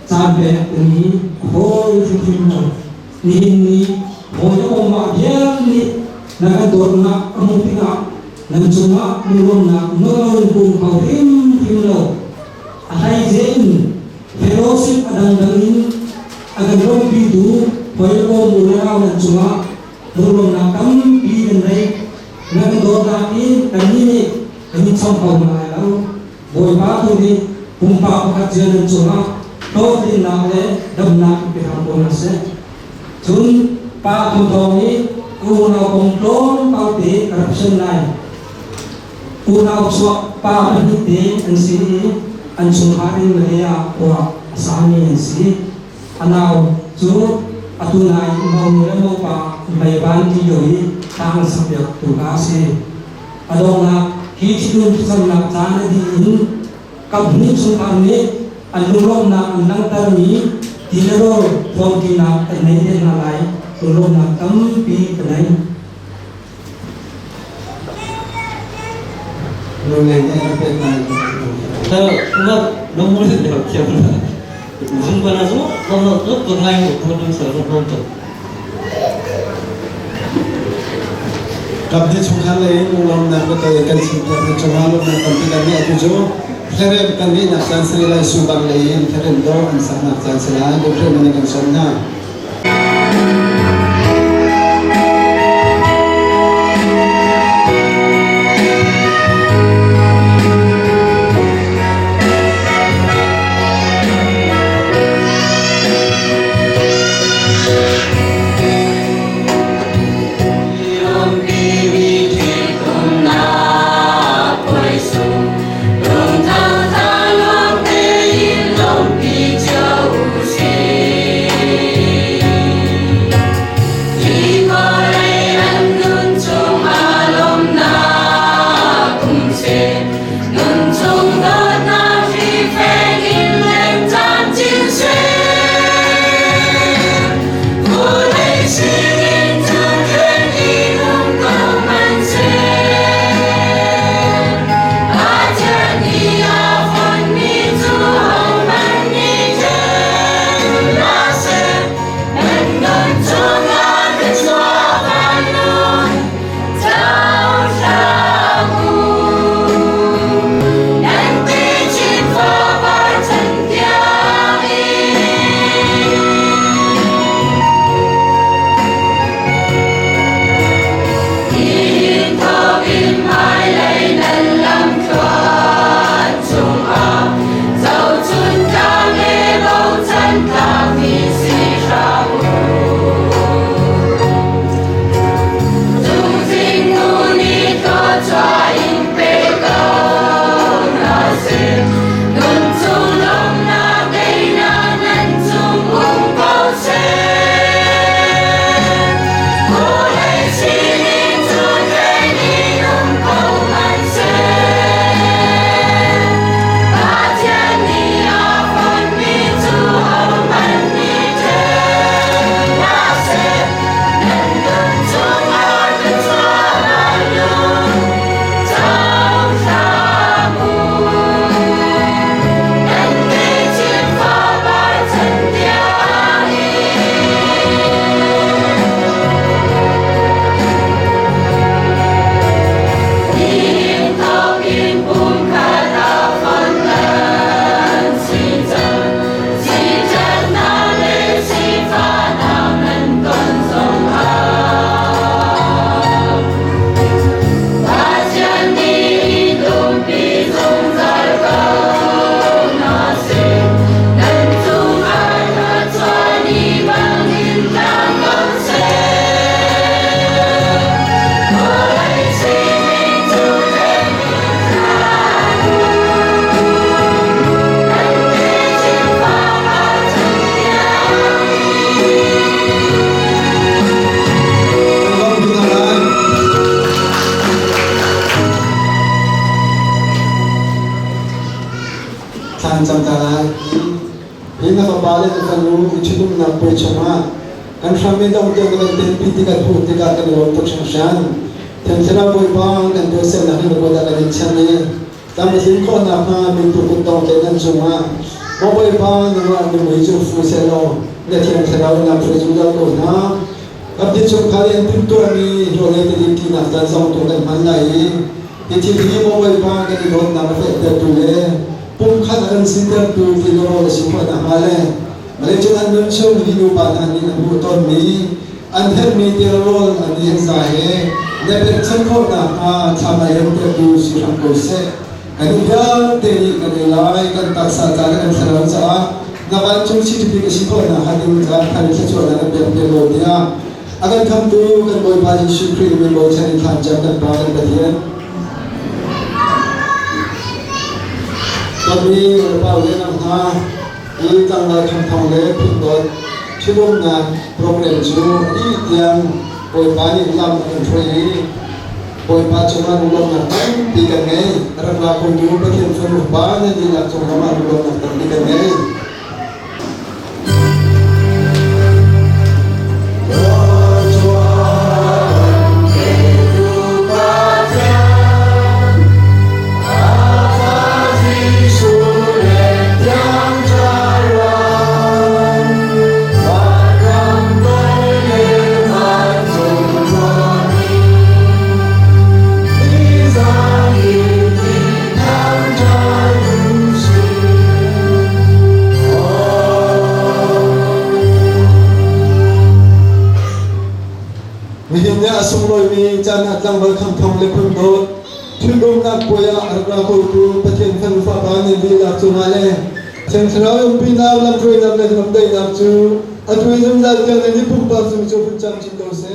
caan pek timi a fawi hrimhrim lo. Nihin ni hawi le mah vial nih na kan dawtnak a hmuh tikah nan cungah lunglawmhnak nawl in pum kho hrimhrim lo. A hleice in fellowship a dangdang in a kan lawmhpitu hawikom u le nau nan cungah lunglawmhnak tampi kan ngei. Na kan dawtnak hi kannih nih kan in cham kho hna lai lo. Bawipa tu nih pumpak pakhat cio nan cungah hlawhtlinnak le damnak in pe hram ko hna seh. Cun pa thawngthawng nih unau kong tlawmpal te ka rak chim lai. Unau chuak pa pahnih te an si i an chungkhar in Malay ah khua a sami an si. A nau cu atu nai monu le mopa meivan ti lio i tlang sakpiak tu kha a si. A donghnak hi thilum thlacamnak caan a dih in kaphnih chungkhar nih an lunglawmhnak an langhtermi ti le rawl hrawmṭinak kan nei te hna lai. Lunglawmhnak tampi ka nei.
너무 기억나. 무슨 거라서 너무 또 건강히 못하는 사람 또.
Kam ti chungkhar lei in lunglawmnak biatawi kan chim piak na cungah lawmhnak tampi kan ngeih atu cu hlaremh kan ngeihnak caan si lai subang lei in hlaremh dawh an saknak caan si lai biahrem in kan sawm hna. Kan cam ta lai. Hi na fapa le na fanu i ṭhitumnak puai chungah kan hram i dong tiang na kan tenpi tikah hmuh tikah kan i lawm tuk hringhran. Thiang Thlarau Bawipa kan tuahsernak hi na kut ah kan in chanh i tlam a tlin khawh nakhnga mintu kutdong te nan cungah maw Bawipa nangmah na mui cu fu sehlaw na Thiang Thlarau in lam hruai zungzal ko hna. Kan ti chungkhar i an timhtuahmi rawlei tadin ṭinak caan zong tu kan hman lai i hi thil hi maw Bawipa kan i dawtnak a fehtertu le pumkhat a kan sitertu ti na rawl a si khawh nakhnga le vawleicung an nun chung hi nupa hna nih an hmuh tawnmi an herhmi tirawl an i an za he na pekchanh khawh nakhnga thlam a remtertu si hram ko seh. Kan i vialte nih kan ei lai, kan taksa ca le kan thlarau caah na vancung chiti a si khawh nakhnga ding caah thar thluachuahnak kan pek te ko tiah a kan khamtu kan Bawipa Jesuh Khrih min bochan in thlan cam kan Pa kan Pathian. Dawtmi Bawipa le nang hna i tlangval thangthong le phundawt ṭhitumnak program cu a dih tiang Bawipa nih lam a kan hruai i Bawipa cungah lunglawmhnak tampi kan ngei. Rak la khotu Pathian fanu pa nan dihlak cung zongah lunglawmhnak tampi kan ngei. Nihin ni a sunglawimi caan ah tlangval khangthong le phundawt thilrumnak puai ah a rak ra khotu Pathian fanu fapa nan dihlak cungah le Thiang Thlarau umpinak lamhruainak le lamdaihnak cu atu in zungzal tiang nan i pumpak cung cu hun cang chin ko seh.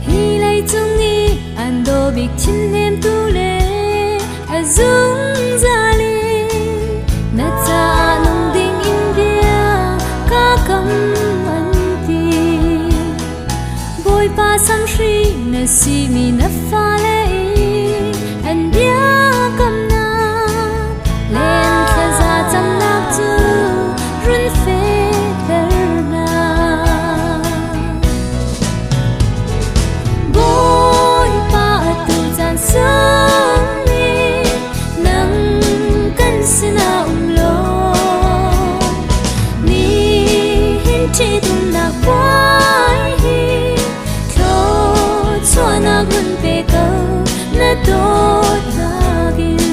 Hi leicung i an daw bik thinhnemtu le a zungzal in na caah nung ding in bia ka kam an ti. Bawipa samhri na simi na fale i an biakamnak le an thlaza camnak cu run fehter hna. Bawipa atu caan sung i nang kan sinah um law nihin ṭhitumnak puai hi thluachuahnak run pe ko na dawtnak in.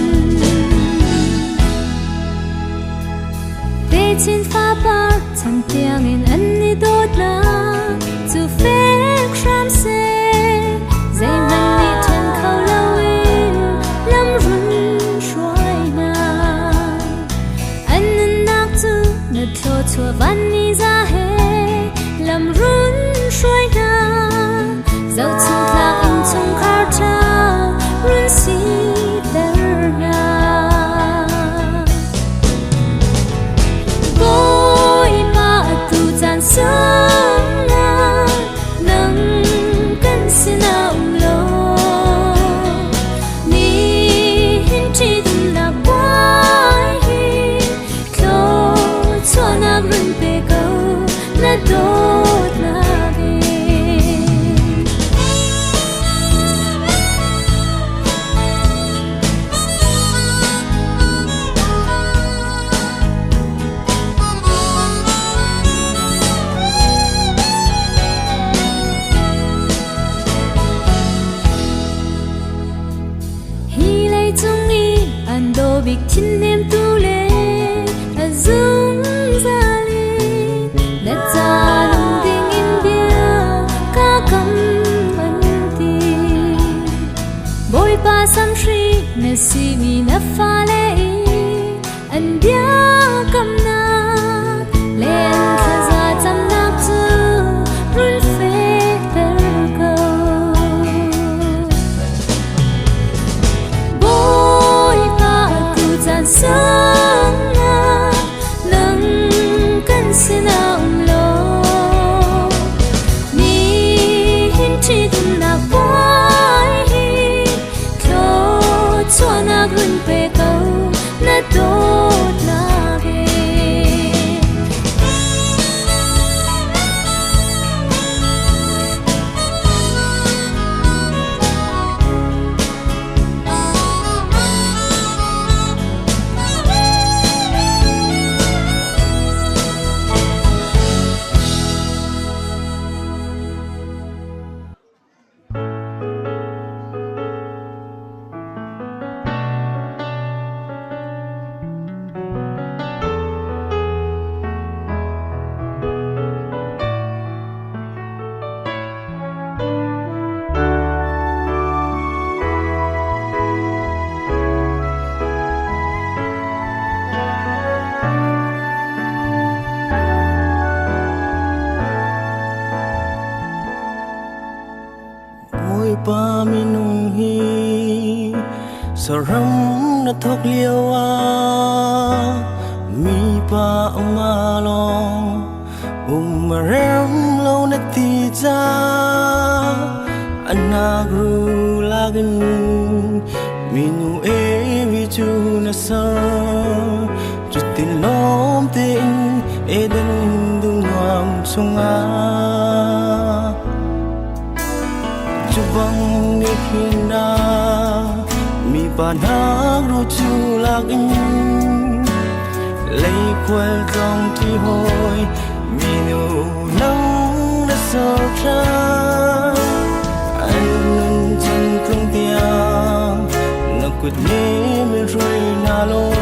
Techin fapar chan tiangin an i dawtnak cu fek hram seh zeihmanh nih ṭhen kho loin lam run hruai hna an nunnak cu na thluachuah vanni za he lam run hruai hna zohchunhtlak innchungkhar ṭha run siter hna. Bawipa atu caan sungah nang kan sinah um law nihin ṭhitumnak puai hi thluachuahnak run pe ko na dawtnak in. Hi leicung i an daw bik thinhnemtu le a zungzal in na ca nung ding in bia ka kam an ti. Bawipa samhri na simi na fale i an biakamnak le an thlaza camnak cu run fehter ko. Damnak run pe ko na dawtnak he.
Bawipa minung hi saram na thok lio ah mipa ama lawng um a rem lo na ti ca anak ru lakin minu evi cu na ser cutin lawm tein Eden dum nuam chungah cu bang ni hin ah mipa nak ru cu lakin leikhual tlawng ti hawi minu nang na ser ṭhan an nun chan tlung tiang na kut nih min hruai hna law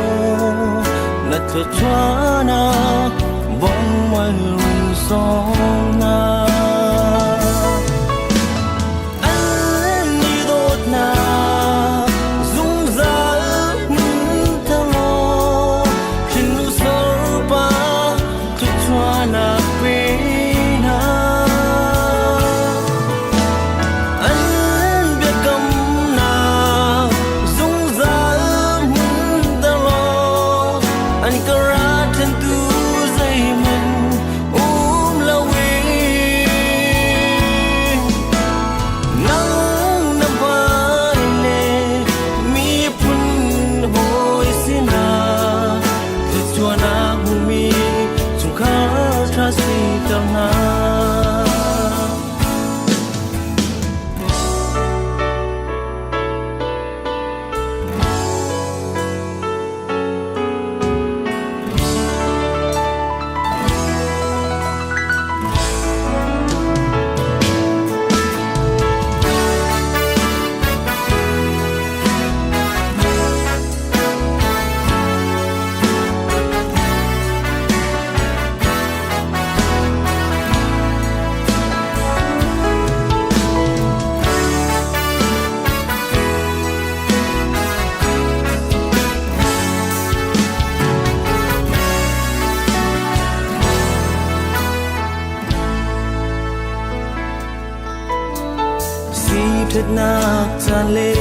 na thluachuahnak bawm mal run sawm hna. An i dawtnak zungzal hmunter law hrinnu sorpa thluachuahnak pe hna. An biakamnak zungzal hmunter law an ka ra ṭhentu zeihmanh um loin nang na hmai le miphun hawi sinah thluachuahnak hmumi chungkhar ṭha siter hna. Siṭhatnak caan le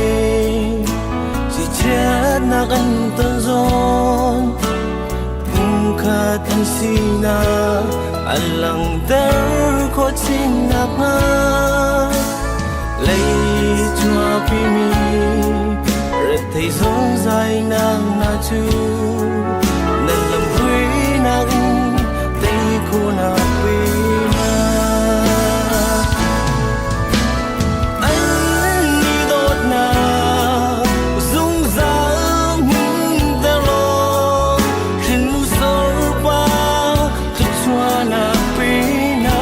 sichiatnak an ton zawn pumkhat an sinak an langhter khawh chin nakhnga lei chuahpimi rethei zungzal nak hna cu nan lamhruainak in tei khawhnak pe hna. An i dawtnak zungzal hmunter law hrinnu sorpa thluachuahnak pe hna.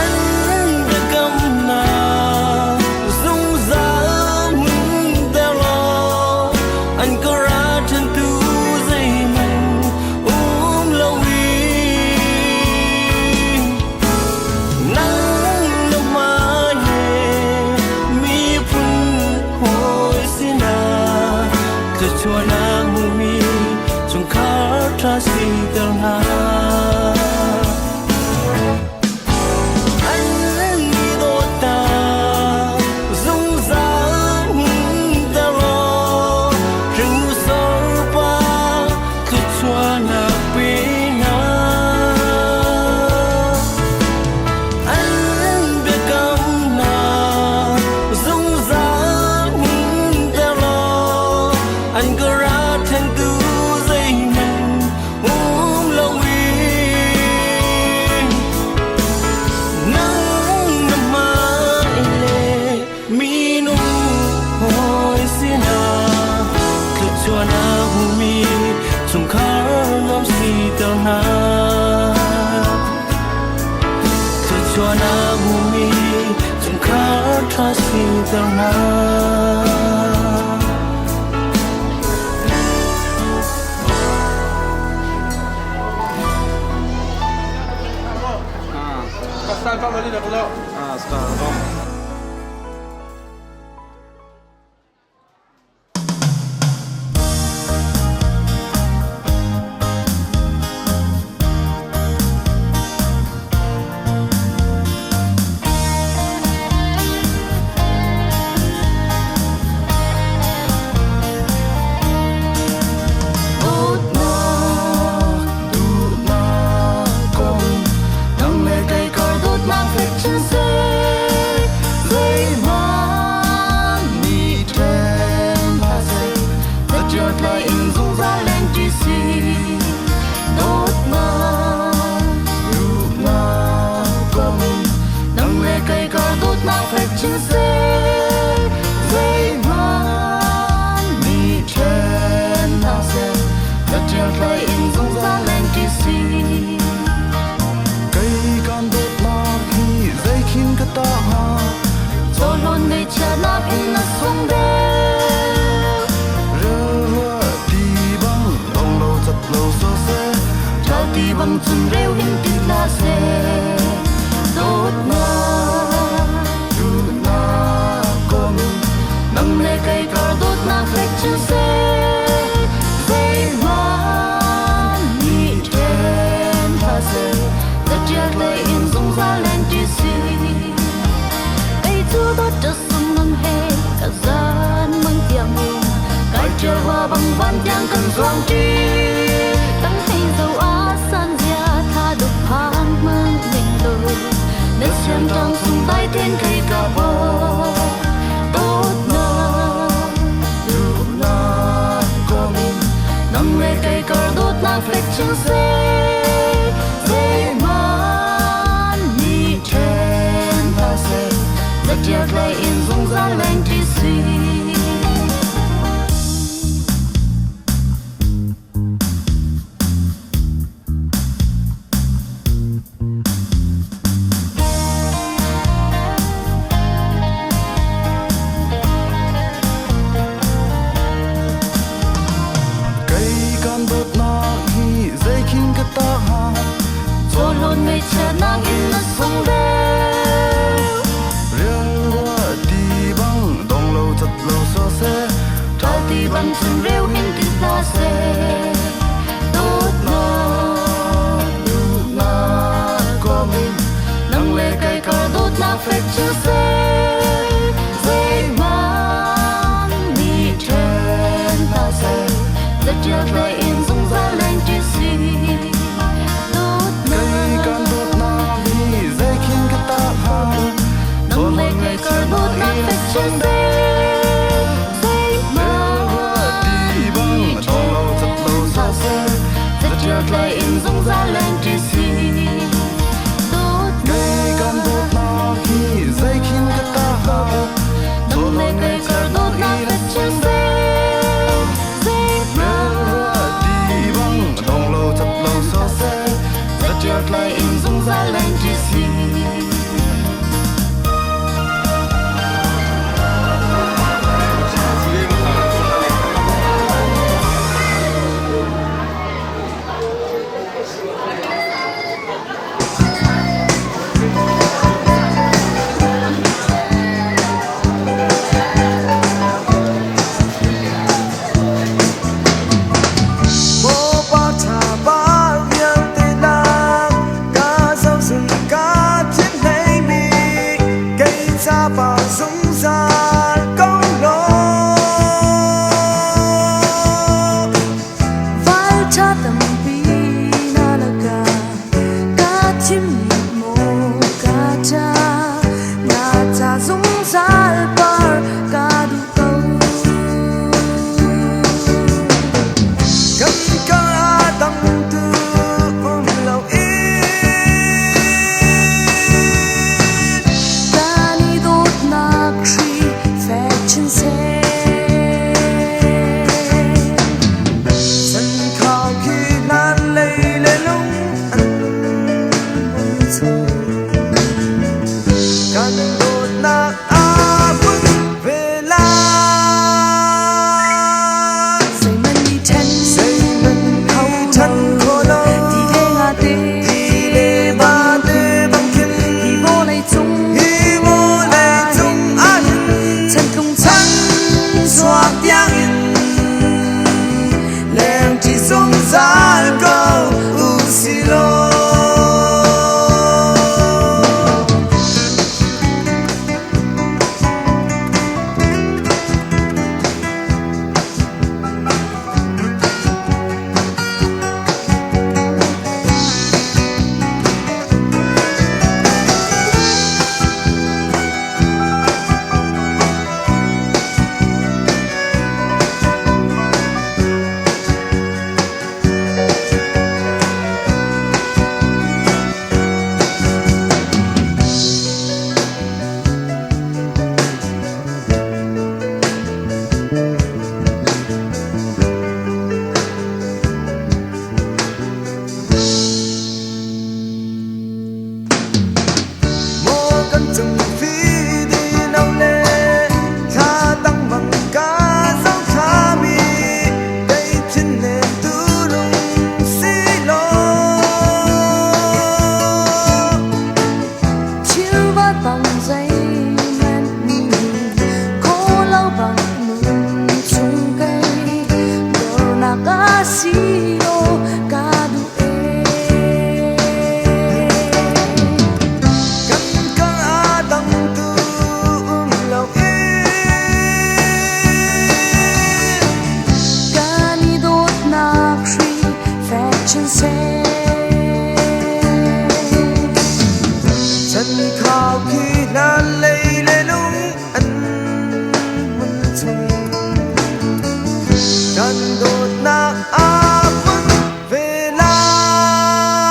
An biakamnak zungzal hmunter law an ka ra ṭhentu zeihmanh um loin nang na hmai he miphun hawi sinah thluachuahnak hmumi chungkhar ṭha siter hna. An i dawtnak zungzal hmunter law hrinnu sorpa thluachuahnak pe hna. An biakamnak zungzal An ka ra thentu zeihmanh um loin. Nang na hmai le minung hawi sinah thluachuah na hmumi chungkhar nuam siter hna. Thluachuah na hmumi chungkhar ṭha siter hna.
Ah, star.
Dawtnak, duhnak kong, nang le kei kar dawtnak fek chin seh. Zeihmanh nih ṭhen hlah seh, zaṭiat lai in zungzal lengṭi si. Dawtnak, duhnak kong, nang le kei kar dawtnak fek chin seh. Zeihmanh nih ṭhen hlah seh, zaṭiat lai in zungzal lengṭi si.
Kei kan dawtnak hi zeikhin ka ta hnga?
Chawhlawn ngeihchiatnak in a sung deuh.
Relrua ti bang dong lo cat lo so seh.
Ṭhal ti bang cun reu in ti hlah seh. Dawtnak,
Duhnak kong,
nang le kei kar dawtnak fek chin seh. Zeihmanh nih ṭhen hlah seh, zaṭiat lei in zungzal lengṭi si. Kei cu dawt ṭa sung nang he ka zan mang tiang in kai ṭial hua bang van tiang kan zuang ṭi. Tang hei zo a san zia tha duk phang mang ning lo. Na siam ṭang sung dai ten kei ka bo. Dawtnak,
duhnak
seh.
Chan khau khi lan lei le lung an mun chung kan dawtnak aa hmun ve lai.
Zeihmanh nih ṭhen
Zeihmanh
kho
ṭhen kho lo
ti le nga te
ti le va te bang khin
hi vawlei cung
hi vawlei cung ahhin
chantlung
chan chuak tiangin lengṭi zungzal ko usilaw. Maw kan cung fi di no le thla tang mang ka zoh thlami kei thin le tu lung si law.
Thil va bang zeihmanh kho lo bang nun chung kei dornak a si law ka duh ee.
Kan kar a dang tu um lo in
Kan i dawtnak hri fek chin seh.
Chan khau khi hlan lei le lung an mun chung kan dawtnak aa hmun ve lai.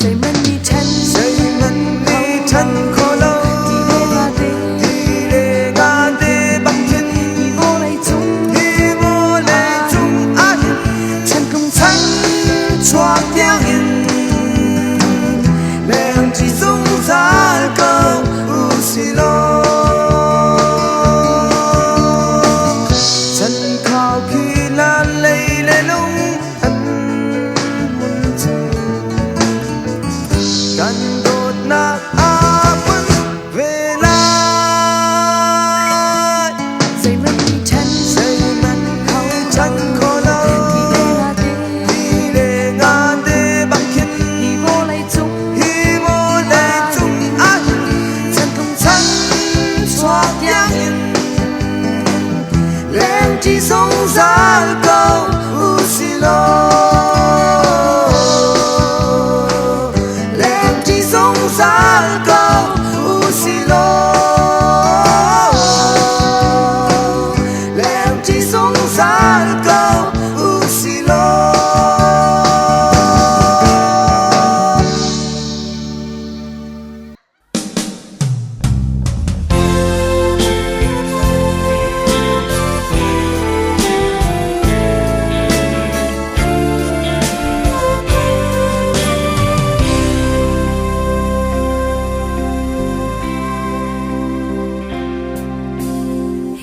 Zeihmanh nih ṭhen
Zeihmanh nih ṭhen kho lo
ti le nga te
ti le nga te bang khin
hi vawlei cung
hi vawlei cung ahhin
chantlung
chan chuak tiangin lengṭi zungzal ko usilaw. Chan khau khi lan lei le lung an mun chung kan dawtnak aa hmun ve lai.
Zeihmanh nih ṭhen
Zeihmanh nih ṭhen kho lo
ti le nga te
ti le nga te bang khin
hi vawlei cung
hi vawlei cung ahhin
chantlung
chan chuak tiangin lengṭi zungzal ko usilaw. Lengṭi zungzal ko usilaw. Lengṭi zungzal ko usilaw.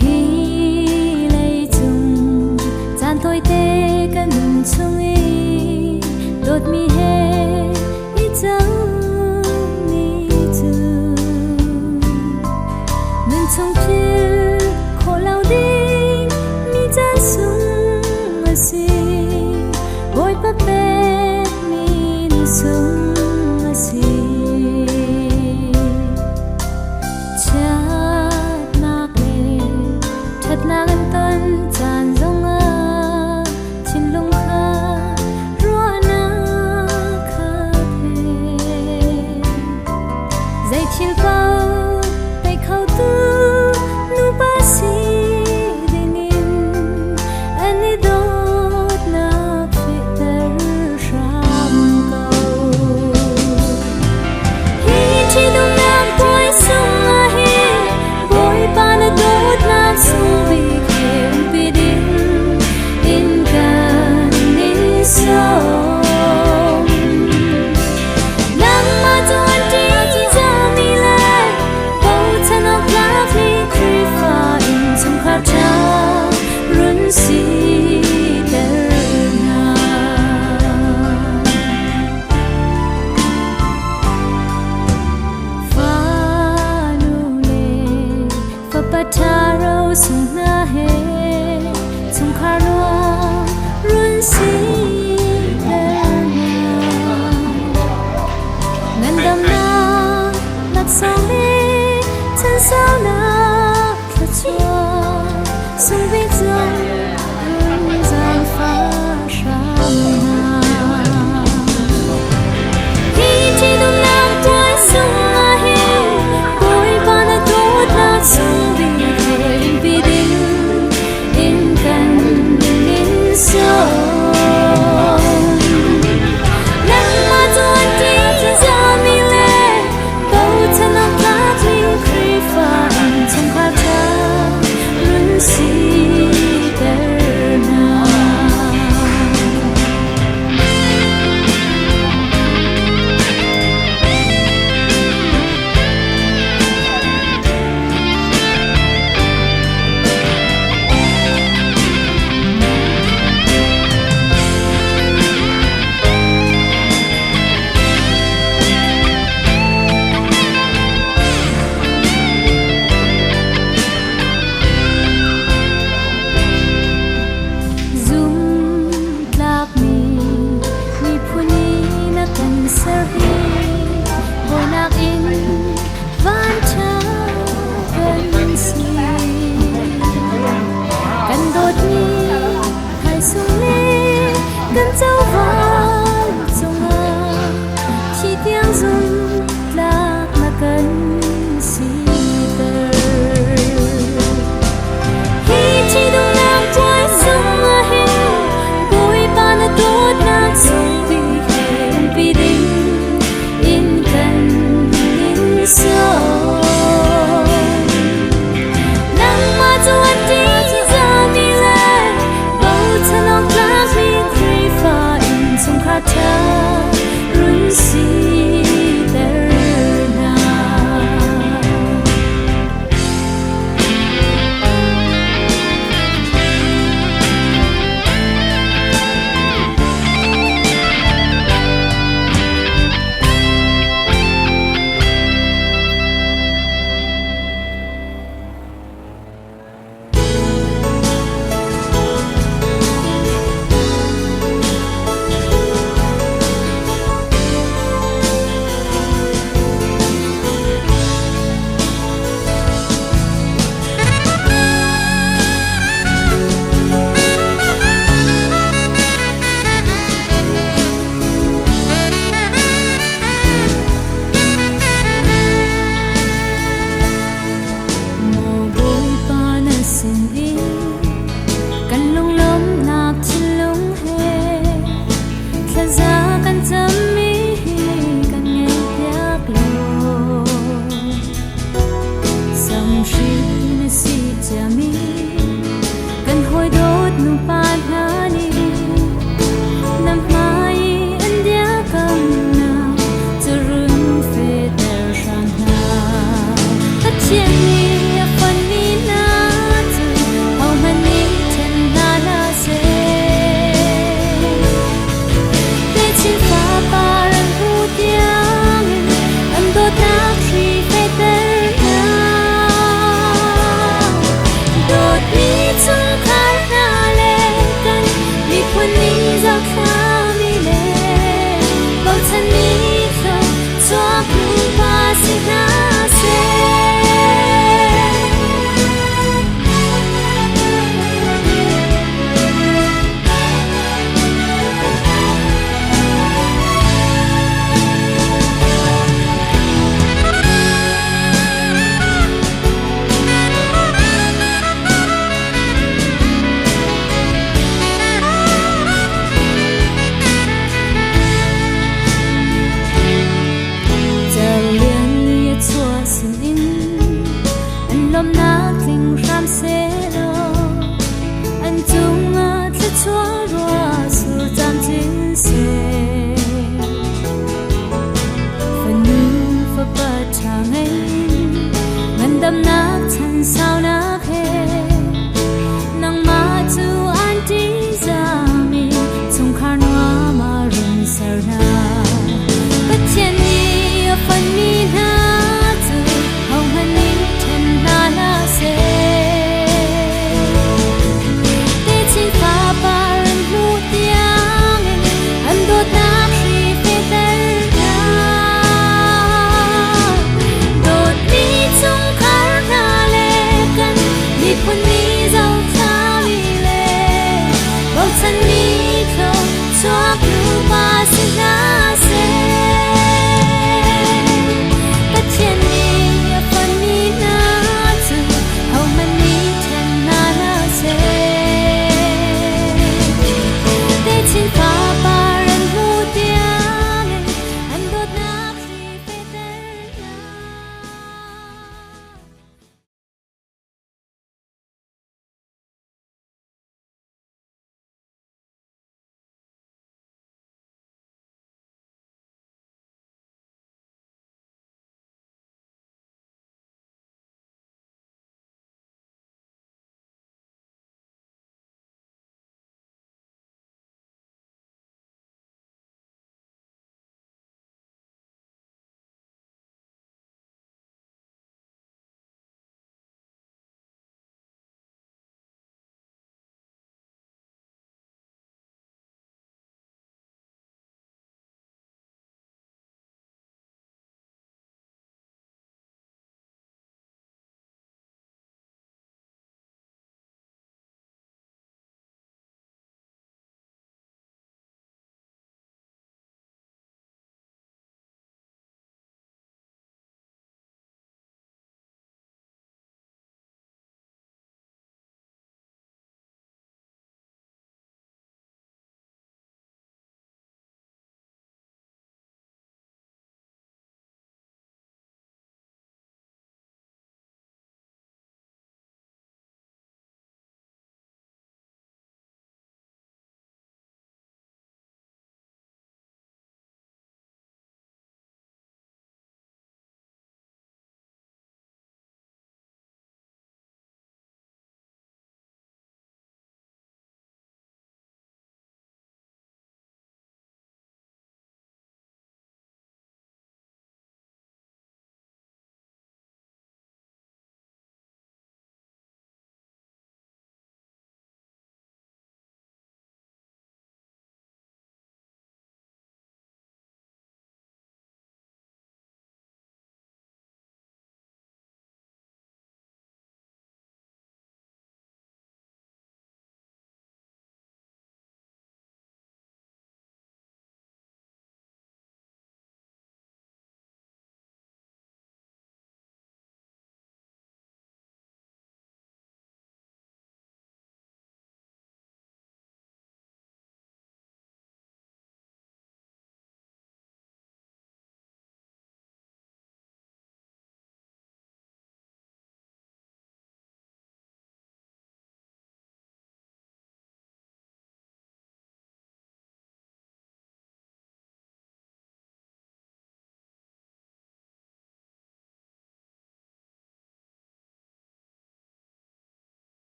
Hi leicung caan tawite kan nun chung i dawtmi he i cangmi cu nun chung philh khawh lo ding mi caan sung a si. Bawipa pekmi ni sung a si. Chiatnak le ṭhatnak an ton caan zongah thinlung kha ruahnak kha pek. Zei thil paoh tei khotu nupa si dingin an i dawtnak fehter hram ko. Hi ṭhitumnak puai sungah hin Bawipa na dawt. Sung.